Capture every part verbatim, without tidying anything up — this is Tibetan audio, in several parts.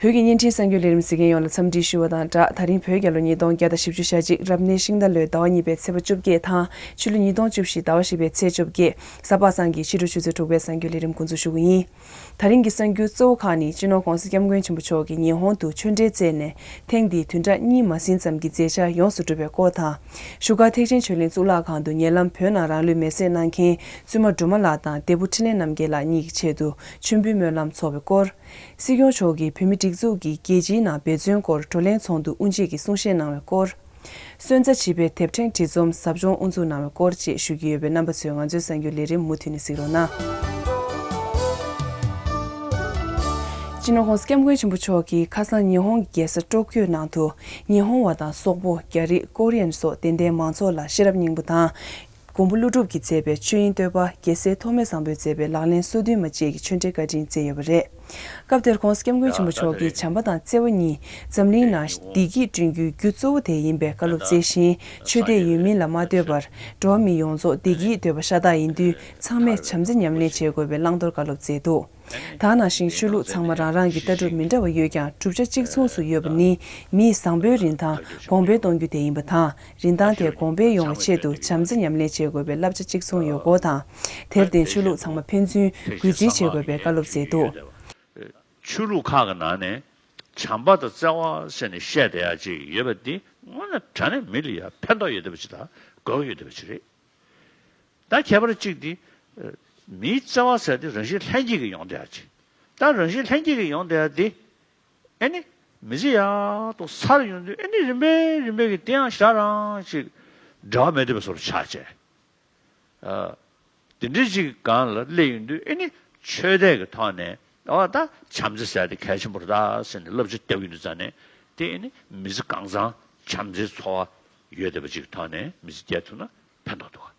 བོད་ཀྱི་བརྙན་འཕྲིན་གསར་འགྱུར་ལས་རིམ་གཟིགས་མཁན་ཡོངས་ལ་འཚམས་འདྲི་ཞུ་བ་དང་སྦྲགས། ད་རིང་བོད་རྒྱལ་ལོ་ཉིས་སྟོང་བརྒྱ་དང་བཞི་བཅུ་ཞེ་གཅིག་རབ་གནས་ཤིང་རྟ་ལོའི་ཟླ་བ་གཉིས་པའི་ཚེས་པ་བཅོ་བརྒྱད་དང་ཕྱི་ལོ་ཉིས་སྟོང་བཅུ་བཞི་ཟླ་བ་བཞི་པའི་ཚེས་བཅོ་བརྒྱད། གཟའ་པ་སངས་ཀྱི་ཕྱི་དྲོ་ཆུ་ཚོད་དྲུག་པའི་གསར་འགྱུར་ལས་རིམ་འགོ་འཛུགས་ཞུ་གི་ཡིན། ད་རིང་གི་གསར་འགྱུར་གཙོ་བོ་ཁག་ནི། སྤྱི་ནོར་༸གོང་ས་༸སྐྱབས་མགོན་ཆེན་པོ་མཆོག་གིས་ཉི་ཧོང་དུ་ཆོས་འབྲེལ་བསྩལ་ནས། ཐེངས་འདིའི་བདུན་ཕྲག་གཉིས་མ་ཟིན་ཙམ་གྱི་མཛད་འཆར་ཡོངས་སུ་གྲུབ་པའི་སྐོར་དང་། བཞུགས་སྒར་ཐེག་ཆེན་ཆོས་གླིང་གཙུག་ལག་ཁང་དུ་ཉེ་ལམ་བོད་ནང་རང་ལུས་མེར་སྲེག་གནང་མཁན་བཙུན་མ་སྒྲོལ་མ་ལགས་དང་འདས་པོ་འཕྲིན་ལས་རྣམ་རྒྱལ་ལགས་གཉིས་ཀྱི་ཆེད་དུ་མཆོད་འབུལ་སྨོན་ལམ་ཚོགས་པའི་སྐོར། སྲིད་སྐྱོང་མཆོག་གིས་བོད་མིའི་སྒྲིག་འཛུགས་ཀྱིས་རྒྱལ་སྤྱིའི་ནང་འབད་བརྩོན་སྐོར་བགྲོ་གླེང་ཚོགས་འདུ་དབུ་འབྱེད་ཀྱི་གསུང་བཤད་གནང་བའི་སྐོར། སོན་རྩ་བྱིས་པའི་དེབ་ཕྲེང་བྲིས་རྩོམ་ཟབ་སྦྱོང་དབུ་འཛུགས་གནང་བའི་སྐོར་བཅས་ཞུ་རྒྱུ་ཡོད་པས། རྣམ་པ་ཚོས་ང་ཚོའི་གསར་འགྱུར་ལས་རིམ་མུ་མཐུད་ནས་གཟིགས་རོགས་གནང་། སྤྱི་ནོར་༸གོང་ས་༸སྐྱབས་མགོན་ཆེན་པོ་མཆོག་གིས་ཁ་སང་ཉི་ཧོང་གི་རྒྱལ་ས་ཀྲོ་ཀྱོའི་ནང་དུ། ཉི་ཧོང་བ་དང་སོག་པོ། རྒྱ་རིགས། ཀོ་རི་ཡན་སོགས་དད་ལྡན་མང་ཚོགས་ལ་ཤེས་རབ་སྙིང་པོ་དང་། མགོན་པོ་ཀླུ་སྒྲུབ་ཀྱིས་མཛད་པའི་ཆོས་དབྱིངས་བསྟོད་པ། རྒྱལ་སྲས་ཐོགས་མེད་བཟང་པོས་མཛད་པའི་ལག་ལེན་སོ་བདུན་མ་བཅས་ཀྱི་ཆོས་འབྲེལ་བཀའ་དྲིན་སྩལ་ཡོད་པ་རེད། སྐབས་དེར་༸གོང་ས་༸སྐྱབས་མགོན་ཆེན་པོ་མཆོག་གིས་བྱམས་པ་དང་བརྩེ་བ་གཉིས་འཛམ་གླིང་ནང་བདེ་སྐྱིད་བསྐྲུན་རྒྱུའི་རྒྱུ་གཙོ་བོ་དེ་ཡིན་པའི་བཀའ་སློབ་སྩལ་ཞིང་། ཆོས་དད་ཡོད་མིན་ལ་མ་ལྟོས་པར་འགྲོ་བ་མི་ཡོངས་རྫོགས་བདེ་སྐྱིད་འདོད་པ་ཤ་སྟག་ཡིན་དུས། ཚང་མས་བྱམས་བརྩེ་ཉམས་ལེན་བྱེད་དགོས་པའི་བླང་དོར་བཀའ་སློབ་སྩལ་འདུག། ད་ནང་བཞིན་ཆོས་ལུགས་ཚང་མ་རང་རང་གི་ལྟ་གྲུབ་མི་འདྲ་བ་ཡོད་ཀྱང་། གྲུབ་ཆ་གཅིག་མཚུངས་སུ་ཡོད་པ་ནི། མིས་བཟང་པོའི་རིན་ཐང་གོང་འཕེལ་གཏོང་རྒྱུ་དེ་ཡིན་པ་དང་། རིན་ཐང་དེ་གོང་འཕེལ་ཡོང་བའི་ཆེད་དུ་བྱམས་བརྩེ་ཉམས་ལེན་བྱེད་དགོས་པའི་བསླབ་བྱ་གཅིག་མཚུངས་ཡོད་སྐོར་དང་། དེར་བརྟེན་ཆོས་ལུགས་ཚང་མ་ཕན་ཚུན་གུས་བརྩི་བྱེད་དགོས་པའི་བཀའ་སློབ་སྩལ་འདུག། ཆོས་ལུགས་ཁག་གི་ནང་ནས་བྱམས་པ་དང་བརྩེ་བ་ཟེར་ནས་བཤད་བསྡད་ཡ་ཅིག་ཡོད་པ་འདི་དངོས་གནས་དྲང་གནས་མི་ལ་ཡ་ཕན་ཐོགས་ཡོད་བསྡད་པ་ཅིག་དང་དགོས་ཡོད་བསྡད་པ་ཅིག་རེད། ད་ཁྱད་པར་གཅིག་འདི། མིའི་བརྩེ་བ་ཟེར་དེ་རང་བཞིན་ལྷན་སྐྱེས་ཀྱིས་ཡོང་བསྡད་ཡ་ཅིག། ད་རང་བཞིན་ལྷན་སྐྱེས་ཀྱིས་ཡོང་བསྡད་ཡ་འདི། ཨེ་ནི། མི་ཚེ་ཡག་ཏུ་ཚར་ཡོང་དུས་ཨེ་ནི་རིམ་པས་རིམ་པས་ཀྱི་དེ་ཡང་ཞེ་དྲག་རང་ཅིག་འབྲེལ་བ་མེད་བསྡད་པའི་བཟོ་འདྲ་ཆགས་བྱས། ཨ། དེ་འདྲའི་ཅིག་སྒང་ལ་སླེབས་ཡོང་དུས་ཨེ་ནི་ཆོས་དད་ཀྱི་ཐོག་ནས་ཨ་ད་བྱམས་བརྩེ་ཟེར་དེ་གལ་ཆེན་པོ་རེད་ད་ཟེར་ནས་བསླབ་བྱ་བརྒྱབ་ཡོང་དུས་ཙང་ནས་དེ་ཨེ་ནི་མི་ཚེ་གང་ཚང་བྱམས་བརྩེའི་འཚོ་བ་ཡོད་བསྡད་པ་ཅིག་གི་ཐོག་ནས་མི་ཚེ་སྐྱེལ་ཐུབ་ན་ཕན་ཐོགས་འདུག།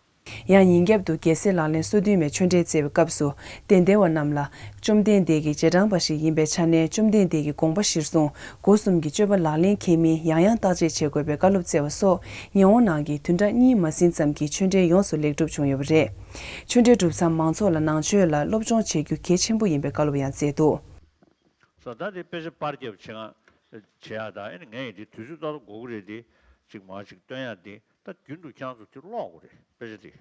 ཡང་ཉིན་རྒྱབ་ཏུ་རྒྱལ་སྲས་ལག་ལེན་སོ་བདུན་མའི་ཆོས་འབྲེལ་བསྩལ་བའི་སྐབས་སུ། དད་ལྡན་བ་རྣམས་ལ། བཅོམ་ལྡན་འདས་ཀྱི་རྗེས་འབྲང་པ་ཞིག་ཡིན་པའི་ཆ་ནས། བཅོམ་ལྡན་འདས་ཀྱི་དགོངས་པ་གཞིར་བཟུང་སྒོ་གསུམ་གྱི་སྤྱོད་པ་ལག་ལེན་འཁེལ་མིན་ཡང་ཡང་བརྟག་དཔྱད་བྱེད་དགོས་པའི་བཀའ་སློབ་སྩལ་བ་སོགས། ཉི་ཧོང་ནང་གི་བདུན་ཕྲག་གཉིས་མ་ཟིན་ཙམ་གྱི་ཆོས་འབྲེལ་ཡོངས་སུ་ལེགས་གྲུབ་བྱུང་ཡོད་པ་རེད། ཆོས་འབྲེལ་གྲུབ་མཚམས་མང་ཚོགས་ལ་ནང་ཆོས་ལ་སློབ་སྦྱོང་བྱེད་རྒྱུ་གལ་ཆེན་པོ་ཡིན་པའི་བཀའ་སློབ་ཡང་སྩལ་འདུག། ས་ད་དེ་དཔེ་ཆ་པར་རྒྱབ་བྱེད་ང་བྱེད་ཡག་དང་ཨེ་ནི་ངས་ཡིན་དེ་དུས་ཚོད་ཏག་ཏག་འགོར་གི་རེད་དེ་ཅིག་མ་ཅིག་སྟོན་ཡག་དེ་ད་རྒྱུན་དུ་ཁྱེད་རང་ཚོ་དེ་ཀློག་དགོས་རེད་དཔེ་ཆ་དེ།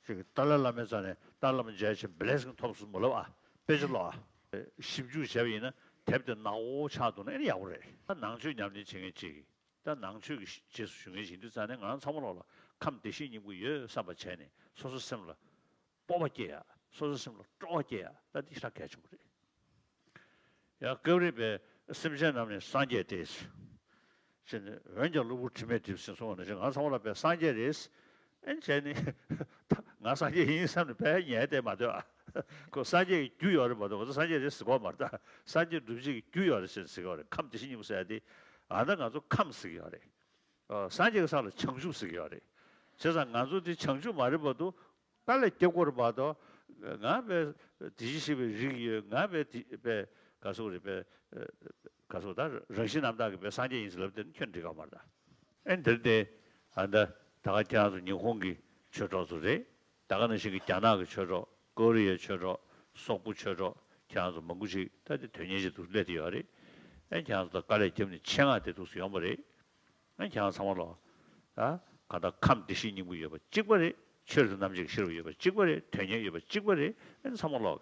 ཅིག་ཏཱ་ལའི་བླ་མའི་རྩ་ནས་ཏཱ་ལའི་བླ་མ་མཇལ་ཕྱིན་བི་ལེ་སིང་ཐོབ་སོང་མ་ལབ་ཨ། དཔེ་ཆ་ཀློག་ཨ། ཞིབ་འཇུག་བྱས་པ་ཡིན་ན་དེབ་དེ་ནག་པོ་ཆགས་འདུག་ན་ཨེ་ནི་ཡག་པོ་རེད། ད་ནང་ཆོས་ཉམས་ལེན་བྱེད་མཁན་ཅིག་ད་ནང་ཆོས་ཀྱི་རྗེས་སུ་ཞུགས་མཁན་ཞིག་ཡིན་དུས་ཙང་ནས་ང་རང་ཚང་མ་ལོག་ལ་ཁམས་བདེ་གཤེགས་སྙིང་པོ་ཡོད་བསམ་པ་བྱས་ནས་སོ་སོ་སེམས་ལ་སྤོབས་པ་སྐྱེ་ཡ། སོ་སོ་སེམས་ལ་སྤྲོ་བ་སྐྱེ་ཡ། ད་འདི་ཞེ་དྲག་གལ་ཆེན་པོ་རེད། ཡང་སྐབས་རེ་བས་སེམས་ཅན་རྣམས་ནི་སངས་རྒྱས་ཏེ། ཟེར་ནས་འོན་ཀྱང་གློ་བུར་དྲི་མས་བསྒྲིབས་ཟིན་སོང་བ་ནང་བཞིན་ང་ཚང་མ་ལ་བས་སངས་རྒྱས་རེད། ཨེ་བྱས་ནས་ད་ང་སངས་རྒྱས་ཡིན་བསམ་ནས་བས་ཉལ་བསྡད་མ་སྡོད་ཨ། ཁོ་སངས་རྒྱས་ཀྱི་རྒྱུ་ཡོད་རེད་མ་གཏོགས་ང་ཚོ་སངས་རྒྱས་རེད་ཟེར་གོ་མ་རེད་ད། སངས་རྒྱས་སྒྲུབ་བྱེད་ཀྱི་རྒྱུ་ཡོད་རེད་ཟེར་ཟེར་གོ་རེད། ཁམས་བདེ་གཤེགས་སྙིང་པོ་ཟེར་ཡ་དེ་ཨ་ད་ང་ཚོ་ཁམས་ཟེར་གི་ཡོད་རེད། ཨ་སངས་རྒྱས་ཀྱི་ས་ལ་བྱང་ཆུབ་ཟེར་གི་ཡོད་རེད། བྱས་ཙང་ང་ཚོ་དེ་བྱང་ཆུབ་མ་རེད་པ་དུ། དཀའ་ལས་རྒྱབ་དགོས་རེད་མ་གཏོགས། ང་བས་དེ་བཞིན་གཤེགས་པའི་རིགས་ཡོད། ང་བས་དེ་བས་ག་སོགས་རེད་པས། ག་སོགས་ད་རང་བཞིན་རྣམ་དག་གི་བས་སངས་རྒྱས་ཡིན་ཟེར་ལབ་དེ་ནི་ཁྱོན་འགྲིག་ག་མ་རེད་ད། ཨེ་འདིར་དེ་ཨ་ད་ད་ག་ཁྱེད་རང་ཚོ་ཉི་ཧོང་གི་ཆོས་གྲོགས་ཚོ་རེད། ད་ག་ནང་བཞིན་གྱི་རྒྱ་ནག་གི་ཆོས་གྲོགས། ཀོ་རི་ཡའི་ཆོས་གྲོགས། སོག་པོ་ཆོས་གྲོགས། ཁྱེད་རང་ཚོ་མང་པོ་ཞིག་ད་དེ་དོན་གཉེར་ཅིག་ཏུ་སླེབས་དེ་ཡོད་རེད། ཨེ་ཁྱེད་རང་ཚོ་ད་དཀའ་ལས་བརྒྱབ་ནས་ཆེད་མངགས་དེ་འདུག་སེ་ཡོང་པ་རེད། ཨ་ཁྱེད་རང་ཚང་མ་ལོག་ཨ་གང་ལྟར་ཁམས་བདེ་གཤེགས་སྙིང་པོ་ཡོད་པ་གཅིག་པ་རེད། ཆོས་དང་རྣམ་འབྱེད་ཀྱི་ཤེས་རབ་ཡོད་པ་གཅིག་པ་རེད། དོན་གཉེར་ཡོད་པ་གཅིག་པ་རེད། ཨ་ཚང་མ་ལོག་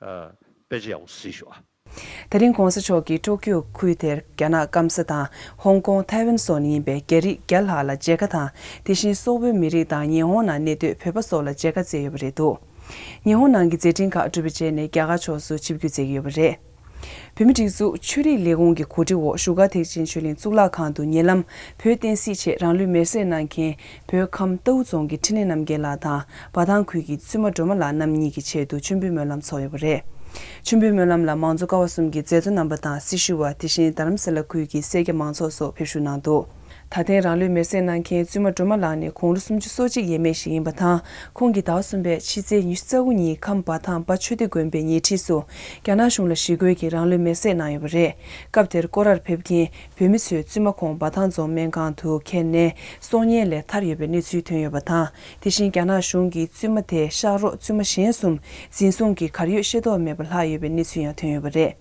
ཨ་དཔེ་ཆ་ཡག་པོ་གཟིགས་ཤོག་ཨ། ད་རིང་༸གོང་ས་མཆོག་གིས་ཀྲོ་ཀིའོ་ཁུལ་དེར་རྒྱ་ནག་སྐམ་ས་དང་ཧོང་ཀོང་། ཐའེ་ཝན་སོགས་ནས་ཡིན་པའི་རྒྱ་རིགས་བརྒྱ་ལྷག་ལ་མཇལ་ཁ་དང་། དེ་བཞིན་སོག་པོའི་མི་རིགས་དང་ཉི་ཧོང་ནང་གནས་སྡོད་བོད་པ་སོགས་ལ་མཇལ་ཁ་བསྩལ་ཡོད་པ་རེད་འདུག། ཉི་ཧོང་ནང་གི་མཛད་འཕྲིན་ཁག་གྲུབ་པའི་རྗེས་ནས་རྒྱ་གར་ཕྱོགས་སུ་ཆིབས་བསྒྱུར་མཛད་ཀྱི་ཡོད་པ་རེད། བོད་མིའི་སྒྲིག་འཛུགས་ཆོས་རིག་ལས་ཁུངས་ཀྱི་གོ་སྒྲིག་འོག་བཞུགས་སྒར་ཐེག་ཆེན་ཆོས་གླིང་གཙུག་ལག་ཁང་དུ་ཉེ་ལམ་བོད་བསྟན་སྲིད་ཆེད་རང་ལུས་མེར་སྲེག་གནང་མཁན་བོད་ཁམས་རྟའུ་རྫོང་གི་འཕྲིན་ལས་རྣམ་རྒྱལ་ལགས་དང་འབའ་ཐང་ཁུལ་གྱི་བཙུན་མ་སྒྲོལ་མ་ལགས་རྣམ་གཉིས་ཀྱི་ཆེད་དུ་མཆོད་འབུལ་སྨོན་ལམ་ཚོགས་ཡོད་པ་རེད། མཆོད་འབུལ་སྨོན་ལམ་ལ་མང་གཙོ་ཀ་བ་གསུམ་གྱི་མཛད་གཙོ་རྣམ་པ་དང་སྲི་ཞུ་བ། དེ་བཞིན་རྡ་རམ་ས་ལ་ཁུལ་གྱི་སེར་སྐྱ་མང་ཚོགས་སོགས་ཕེབས་བཞུགས་གནང་འདུག། ད་ཐེངས་རང་ལུས་མེར་སྲེག་གནང་མཁན་བཙུན་མ་སྒྲོལ་མ་ལགས་ནི་དགུང་ལོ་སུམ་ཅུ་སོ་གཅིག་ཡས་མས་ཤིག་ཡིན་པ་དང་། ཁོང་གིས་ཟླ་བ་གསུམ་པའི་ཕྱི་ཚེས་ཉི་ཤུ་རྩ་དགུ་ཉིན་ཁམས་འབའ་ཐང་འབའ་ཆོས་སྡེ་དགོན་པའི་ཉེ་འཁྲིས་སུ་རྒྱ་ནག་གཞུང་ལ་ཞི་རྒོལ་གྱིས་རང་ལུས་མེར་སྲེག་གནང་ཡོད་པ་རེད། སྐབས་དེར་སྐོར་རར་ཕེབས་མཁན་བོད་མི་ཚོས་བཙུན་མ་ཁོང་འབའ་ཐང་རྫོང་སྨན་ཁང་དུ་ཁྱེར་ནས་གསོ་ཉལ་ལས་ཐར་ཡོད་པའི་གནས་ཚུལ་ཐོན་ཡོད་པ་དང་། དེ་བཞིན་རྒྱ་ནག་གཞུང་གིས་བཙུན་མ་དེ་གཤགས་རོགས་བཙུན་མ་གཞན་གསུམ་འཛིན་བཟུང་གིས་གར་ཡོད་ཤེས་རྟོགས་མེད་པར་ལྷག་ཡོད་པའི་གནས་ཚུལ་ཡང་ཐོན་ཡོད་པ་རེད།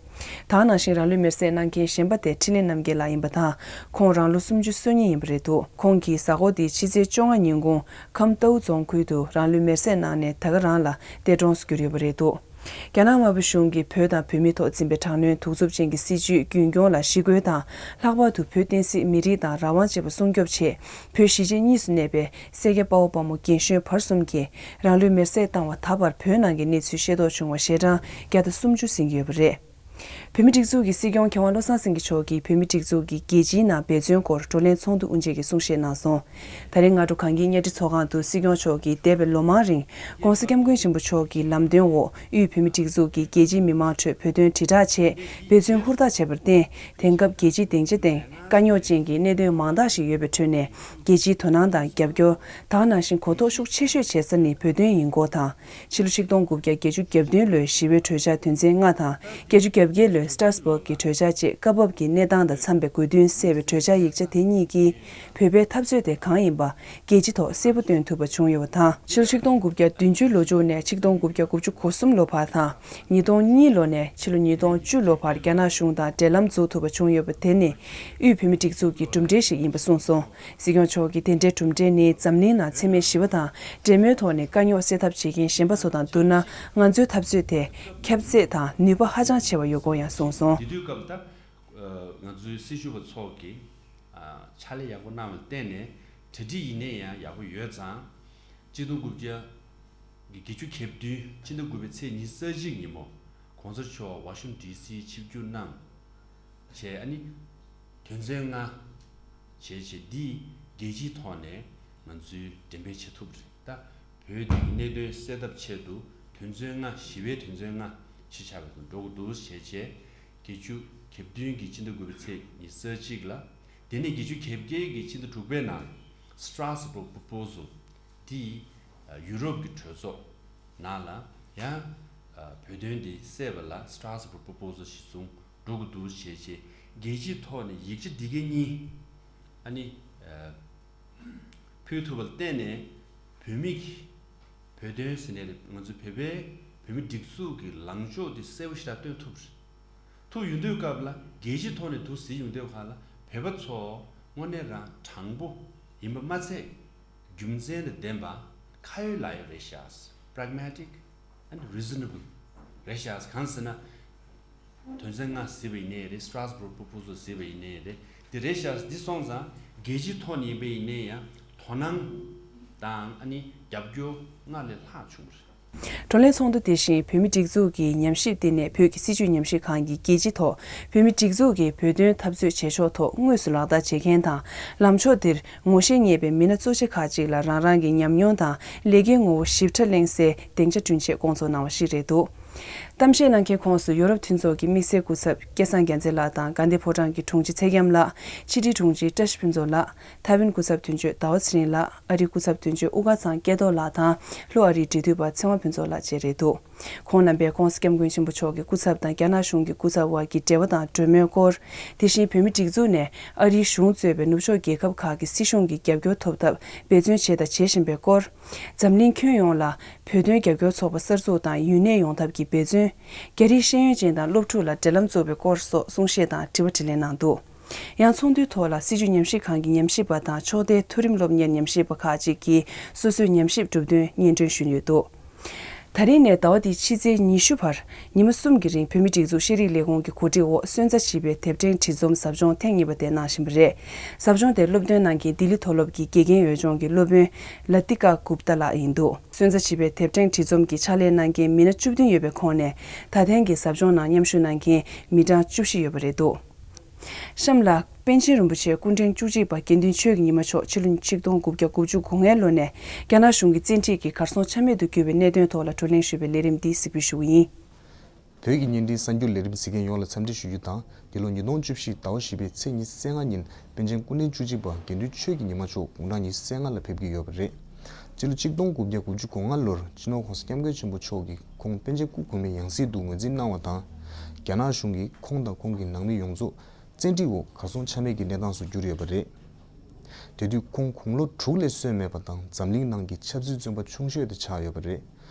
ད་ག་ནང་བཞིན་རང་ལུས་མེར་སྲེག་གནང་མཁན་གཞན་པ་དེ་འཕྲིན་ལས་རྣམ་རྒྱལ་ལགས་ཡིན་པ་དང་། ཁོང་རང་ལོ་སུམ་ཅུ་སོ་གཉིས་ཡིན་པ་རེད་འདུག་ཁོང་གིས་གཟའ་འཁོར་འདིའི་ཕྱི་ཚེས་བཅོ་ལྔ་ཉིན་གུང་ཁམས་རྟའུ་རྫོང་ཁུལ་དུ་རང་ལུས་མེར་སྲེག་གནང་ནས་ད་ག་རང་ལ་འདས་གྲོངས་སུ་གྱུར་ཡོད་པ་རེད་འདུག་རྒྱ་ནག་དམར་པོ་གཞུང་གིས་བོད་དང་བོད་མིའི་ཐོག་འཛིན་པའི་དྲག་གནོན་གདུག་རྩུབ་ཅན་གྱི་སྲིད་བྱུས་རྒྱུན་སྐྱོང་ལ་ཞི་རྒོལ་དང་། ལྷག་པར་དུ་བོད་བསྟན་སྲིད་མི་རིགས་དང་རང་དབང་བཅས་པ་སྲུང་སྐྱོབ་ཆེད། བོད་གཞིས་བྱེས་གཉིས་སུ་གནས་པའི་སེར་སྐྱ་དཔའ་བོ་དཔའ་མོ་རྒན་གཞོན་བར་གསུམ་གྱིས་རང་ལུས་མེར་སྲེག་བཏང་བ་ད་བར་བོད་ནང་གི་གནས་ཚུལ་ཤེས་རྟོགས་བྱུང་བ་ཞལ་གྲངས་བརྒྱ་དང་སུམ་ཅུ་ཟིན་གྱི་ཡོད་པ་རེད། བོད་མིའི་སྒྲིག་འཛུགས་ཀྱི་སྲིད་སྐྱོང་མཁས་དབང་བློ་བཟང་སེང་གེ་མཆོག་གིས་བོད་མིའི་སྒྲིག་འཛུགས་ཀྱི་རྒྱལ་སྤྱིའི་ནང་འབད་བརྩོན་སྐོར་བགྲོ་གླེང་ཚོགས་འདུ་དབུ་འབྱེད་ཀྱི་གསུང་བཤད་གནང་སོང་། ད་རེས་སྔ་དྲོ་གངས་སྐྱིད་གཉའ་ཁྲི་ཚོགས་ཁང་དུ་སྲིད་སྐྱོང་མཆོག་གིས་འདས་པའི་ལོ་མང་རིང་༸གོང་ས་༸སྐྱབས་མགོན་ཆེན་པོ་མཆོག་གི་ལམ་སྟོན་འོག་དབུས་བོད་མིའི་སྒྲིག་འཛུགས་ཀྱིས་རྒྱལ་སྤྱིའི་མི་མང་ཁྲོད་བོད་དོན་དྲིལ་བསྒྲགས་ཆེད་འབད་བརྩོན་ཧུར་ཐག་བྱས་པར་བརྟེན། དེང་སྐབས་རྒྱལ་སྤྱིའི་སྡིངས་ཆ་སྟེང་དཀའ་རྙོག་ཅན་གྱི་གནད་དོན་མང་དག་ཞིག་ཡོད་པའི་ཁྲོད་ནས། རྒྱལ་སྤྱིའི་དོ་སྣང་དང་རྒྱབ་སྐྱོར། ད་ག་ནང་བཞིན་གོ་རྟོགས་ཤུགས་ཆེ་ཤོས་བྱེད་ས་ནི་བོད་དོན་ཡིན་སྐོར་དང་། ཕྱི་ལོ་ཆིག་སྟོང་དགུ་བརྒྱ་བརྒྱད་ཅུ་གྱ་བདུན་ལོའི་ཞི་བའི་གྲོས་འཆར་དོན་ཚན་ལྔ་དང་། བརྒྱད་ཅུ་གྱ་བརྒྱད་ལོའི་སི་ཏྲ་སི་བྷག་གི་གྲོས་འཆར་བཅས་སྐབས་བབ་ཀྱི་གནས་སྟངས་དང་འཚམས་པའི་དགོས་འདུན་གསལ་བའི་གྲོས་འཆར་ཡིག་ཆ་དེ་གཉིས་ཀྱིས། བོད་པའི་འཐབ་རྩོད་དེ་གང་ཡིན་པ་རྒྱལ་སྤྱི་ཐོག་གསལ་པོ་སྟོན་ཐུབ་པ་བྱུང་ཡོད་པ་དང་། ཕྱི་ལོ་ཆིག་སྟོང་དགུ་བརྒྱ་བདུན་ཅུ་ལོ་མཇུག་ནས་ཆིག་སྟོང་དགུ་བརྒྱ་དགུ་བཅུ་གོ་གསུམ་ལོ་བར་དང་། ཉིས་སྟོང་གཉིས་ལོ་ནས་ཕྱི་ལོ་ཉིས་སྟོང་བཅུ་ལོ་བར་རྒྱ་ནག་གཞུང་དང་འབྲེལ་ལམ་འཛུགས་ཐུབ་པ་བྱུང་ཡོད་པ་དེ་ནི་དབུས་བོད་མིའི་སྒྲིག་འཛུགས་ཀྱི་གྲུབ་འབྲས་ཤིག་ཡིན་པ་གསུངས་སོང་། སྲིད་སྐྱོང་མཆོག་གིས་དེ་འདྲའི་གྲུབ་འབྲས་ནི་འཛམ་གླིང་ནང་འཚེ་མེད་ཞི་བ་དང་འབྲེལ་མོལ་ཐོག་ནས་དཀའ་རྙོག་སེལ་ཐབས་བྱེད་མཁན་གཞན་པ་ཚོ་དང་བསྡུར་ན། ང་ཚོའི་འཐབ་རྩོད་དེ་ཁྱབ་ཚད་དང་ནུས་པ་ཧ་ཅང་ཆེ་བ་ཡོད་སྐོར་ཡང་གསུངས་སོང་། དེ་དུས་སྐབས་ད་ང་ཚོའི་སྲི་ཞུ་བ་ཚོ་གིས་ཕྱག་ལས་ཡག་པོ་གནང་བ་ལ་བརྟེན་ནས་གྲ་སྒྲིག་ཡིན་ནའི་ཡང་ཡག་པོ་ཡོད་ཙང་། ཆིག་སྟོང་དགུ་བརྒྱ་བརྒྱད་ཅུ་གྱ་བདུན་ཕྱི་ཟླ་དགུ་པའི་ཚེས་ཉི་ཤུ་རྩ་གཅིག་ཉིན་མོ་༸གོང་ས་མཆོག་ཝ་ཤིང་ཊོན་ཌི་སི་ཆིབས་བསྒྱུར་གནང་བྱས། ཨ་ནི་དོན་ཚན་ལྔ་བྱས་བྱས་འདི་རྒྱལ་སྤྱིའི་ཐོག་ནས་ང་ཚོས་འགྲེམས་སྤེལ་བྱེད་ཐུབ་རེད། ད་བོད་འདི་གི་གནད་དོན་སེལ་ཐབས་ཆེད་དུ་དོན་ཚན་ལྔ་ཞི་བའི་དོན་ཚན་ལྔ་ཞིག་ཆགས་པའི་ཐོག་འགྲོ་དགོས་འདུག་བྱས་བྱས་བརྒྱད་ཅུ་གྱ་བདུན་གྱི་ཕྱི་ཟླ་དགུ་པའི་ཚེས་ཉི་ཤུ་རྩ་གཅིག་ལ། དེ་ནས་བརྒྱད་ཅུ་གྱ་བརྒྱད་ཀྱི་ཕྱི་ཟླ་དྲུག་པའི་ནང་Strasbourg Proposal དེ་ཡུ་རོབ་ཀྱི་གྲོས་ཚོགས་ནང་ལ་ཡང་བོད་དོན་དེ་སེལ་བ་ལ་Strasbourg Proposal ཞིག་བཟུང་འགྲོ་དགོས་འདུག་བྱས་བྱས་རྒྱལ་སྤྱིའི་ཐོག་ནས་ཡིག་ཆ་འདི་ག་གཉིས་ཨ་ནི་ཕུལ་ཐུབ་པ་ལ་བརྟེན་ནས་བོད་མི་གི་བོད་དོན་ཟེར་ནས་ང་ཚོ་བོད་པའི་བོད་མི་སྒྲིག་འཛུགས་ཀྱི་ལངས་ཕྱོགས་དེ་གསལ་པོ་ཞེ་དྲག་སྟོན་ཐུབ་རེད། ཐུག་ཡོང་དུས་སྐབས་ལ་རྒྱལ་སྤྱིའི་ཐོག་ནས་འདུག་ཟེར་ཡོང་དུས་ཁ་ལ་བོད་པ་ཚོ་དངོས་གནས་རང་དྲང་པོ་ཡིན་པ་མ་ཚད། རྒྱུ་མཚན་དང་ལྡན་པ་ཁ་ཡོད་ལག་ཡོད་རེད་ཤག Pragmatic and reasonable རེད་ཤག་གང་ཟེར་ན། དོན་ཚན་ལྔ་ཟེར་བ་ཡིན་ནའི་རེད། Strasbourg Proposal ཟེར་བ་ཡིན་ནའི་རེད། དེ་རེད་ཤག་འདི་སོང་ཙང་རྒྱལ་སྤྱིའི་ཐོག་ནས་ཡིན་པ་ཡིན་ནའི་ཡང་དོ་སྣང་དང་ཨ་ནི་རྒྱབ་སྐྱོར་སྔར་ལས་ལྷག་བྱུང་བ་རེད། བགྲོ་གླེང་ཚོགས་འདུ་དེ་བཞིན་བོད་མིའི་སྒྲིག་འཛུགས་ཀྱི་ཉམས་ཞིབ་ལྟེ་གནས་བོད་ཀྱི་སྲིད་བྱུས་ཉམས་ཞིབ་ཁང་གིས་རྒྱལ་སྤྱི་ཐོག་བོད་མིའི་སྒྲིག་འཛུགས་ཀྱི་བོད་དོན་འཐབ་རྩོད་བྱེད་ཕྱོགས་ཐོག་དངོས་སུ་ལག་བསྟར་བྱེད་མཁན་དང་། ལམ་ཕྱོགས་འདིར་ངོ་ཤེས་རྙེད་པའི་མི་སྣ་གཙོ་ཆེ་ཁག་ཅིག་ལ་རང་རང་གི་ཉམས་མྱོང་དང་ལས་ཀའི་ངོ་བོ་ཞིབ་ཕྲ་གླེང་སའི་སྡིངས་ཆ་བསྐྲུན་ཆེད་བསྐོང་ཚོགས་གནང་བ་ཞིག་རེད་འདུག་གཏམ་བཤད་གནང་མཁན་ཁོངས་སུ་ཡོ་རོབ་མཐུན་ཚོགས་ཀྱི་དམིགས་བསལ་སྐུ་ཚབ་སྐལ་བཟང་རྒྱལ་མཚན་ལགས་དང་། དགའ་ལྡན་ཕོ་བྲང་གི་དྲུང་ཆེ་ཚེ་རྒྱམ་ལགས། ཕྱི་དྲིལ་དྲུང་ཆེ་བཀྲ་ཤིས་ཕུན་ཚོགས་ལགས། ཐའེ་ཝན་སྐུ་ཚབ་དོན་གཅོད་ཟླ་བ་ཚེ་རིང་ལགས། ཨ་རིའི་སྐུ་ཚབ་དོན་གཅོད་དབུ་དཀར་ཚང་སྐལ་རྡོར་ལགས་དང་། ལྷོ་ཨ་རིའི་འབྲེལ་མཐུད་པ་ཚེ་དབང་ཕུན་ཚོགས་ལགས་བཅས་རེད་འདུག་ཁོང་རྣམ་པས་༸གོང་ས་༸སྐྱབས་མགོན་ཆེན་པོ་མཆོག་གི་སྐུ་ཚབ་དང་རྒྱ་ནག་གཞུང་གི་སྐུ་ཚབ་དབར་གྱི་འབྲེལ་བ་དང་གྲོས་མོལ་སྐོར། དེ་བཞིན་བོད་མིའི་སྒྲིག་འཛུགས་ནས་ཨ་རིའི་གཞུང་གཙོས་པའི་ནུབ་ཕྱོགས་རྒྱལ་ཁབ་ཁག་གི་སྲིད་གཞུང་གི་རྒྱབ་སྐྱོར་ཐོབ་ཐབས་འབད་བརྩོན་བྱས་དང་བྱེད་བཞིན་པའི་སྐོར། འཛམ་གླིང་ཁྱོན་ཡོངས་ལ་བོད་དོན་རྒྱབ་སྐྱོར་ཚོགས་པ་གསར་འཛུགས་དང་ཡུན་གནས་ཡོང་ཐབས་ཀྱི་འབད་བརྩོན། རྒྱ་རིགས་ཤེས་ཡོན་ཅན་དང་སློབ་ཕྲུག་ལ་འབྲེལ་ལམ་བཙུགས་པའི་སྐོར་སོགས་གསུང་བཤད་དང་དྲི་བ་དྲིས་ལན་གནང་འདུག་ཡང་ཚོགས་འདུའི་ཐོག་ལ་སྲིད་བྱུས་ཉམས་ཞིབ་ཁང་གི་ཉམས་ཞིབ་པ་དང་ཕྱོགས་སྡེའི་མཐོ་རིམ་སློབ་གཉེར་ཉམས་ཞིབ་པ་ཁག་ཅིག་གིས་སོ་སོའི་ཉམས་ཞིབ་གྲུབ་དོན་སྙན་སྒྲོན་ཞུས་ཡོད་འདུག་ད་རིང་ནས་ཟླ་བ་འདིའི་ཕྱི་ཚེས་ཉི་ཤུ་བར་ཉི་མ་གསུམ་གྱི་རིང་བོད་མིའི་སྒྲིག་འཛུགས་ཤེས་རིག་ལས་ཁུངས་ཀྱི་གོ་སྒྲིག་འོག་སོན་རྩ་བྱིས་པའི་དེབ་ཕྲེང་བྲིས་རྩོམ་ཟབ་སྦྱོང་ཐེངས་གཉིས་པ་དེ་གནང་བཞིན་པ་རེད། ཟབ་སྦྱོང་དེར་སློབ་སྟོན་གནང་མཁན་ལྡི་ལི་མཐོ་སློབ་ཀྱི་དགེ་རྒན་འོས་སྦྱོང་གི་སློབ་དཔོན་ལ་ཏི་ཀ་གུབ་ཏཱ་ལགས་ཡིན་འདུག་སོན་རྩ་བྱིས་པའི་དེབ་ཕྲེང་བྲིས་རྩོམ་གྱི་ཕྱག་ལས་གནང་མཁན་མི་སྣ་བཅུ་བདུན་ཡོད་པའི་ཁོངས་ནས་ད་ཐེངས་ཀྱི་ཟབ་སྦྱོང་ནང་མཉམ་ཞུགས་གནང་མཁན་མི་གྲངས་བཅུ་བཞི་ཡོད་པ་རེད་འདུག་གཤམ་ལ། པཎ་ཆེན་རིན་པོ་ཆེ་སྐུ་ཕྲེང་བཅུ་གཅིག་པ་དགེ་འདུན་ཆོས་ཀྱི་ཉི་མ་མཆོག་ཕྱི་ལོ་ཆིག་སྟོང་དགུ་བརྒྱ་དགུ་བཅུ་གོ་ལྔའི་ལོ་ནས་རྒྱ་ནག་གཞུང་གི་བཙན་ཁྲིད་ཀྱིས་གར་སོང་ཆ་མེད་དུ་གྱུར་བའི་གནད་དོན་ཐོག་ལ་བགྲོ་གླེང་ཞུ་བའི་ལས་རིམ་འདི་གཟིགས་འབུལ་ཞུ་གི་ཡིན། བོད་ཀྱི་བརྙན་འཕྲིན་གསར་འགྱུར་ལས་རིམ་གཟིགས་མཁན་ཡོངས་ལ་འཚམས་འདྲི་ཞུ་རྒྱུ་དང་། འདི་ལོ་ཉིས་སྟོང་བཅུ་བཞི་ཟླ་བ་བཞི་པའི་ཚེས་ཉི་ཤུ་རྩ་ལྔ་ཉིན་པཎ་ཆེན་སྐུ་ཕྲེང་བཅུ་གཅིག་པ་དགེ་འདུན་ཆོས་ཀྱི་ཉི་མ་མཆོག་དགུང་གྲངས་ཉི་ཤུ་རྩ་ལྔ་ལ་ཕེབས་ཀྱི་ཡོད་པ་རེད། སྤྱི་ལོ་ཆིག་སྟོང་དགུ་བརྒྱ་དགུ་བཅུ་གོ་ལྔ་ལོར་སྤྱི་ནོར་༸གོང་ས་༸སྐྱབས་མགོན་ཆེན་པོ་མཆོག་གིས་ཁོང་པཎ་ཆེན་སྐུ་གོང་མའི་ཡང་སྲིད་དུ་ངོས་འཛིན་གནང་བ་དང་། རྒྱ་ནག་གཞུང་གིས་ཁོང་དང་ཁོང་གི་ནང་མི་ཡོངས་རྫོགས་བཙན་ཁྲིད་འོག་གར་སོང་ཆ་མེད་ཀྱི་གནས་སྟངས་སུ་གྱུར་ཡོད་པ་རེད། དེ་དུས་ཁོང་དགུང་ལོ་དྲུག་ལས་སོན་མེད་པ་དང་འཛམ་གླིང་ནང་གི་ཆབ་སྲིད་བཙོན་པ་ཆུང་ཤོས་དེ་ཆགས་ཡོད་པ་རེད།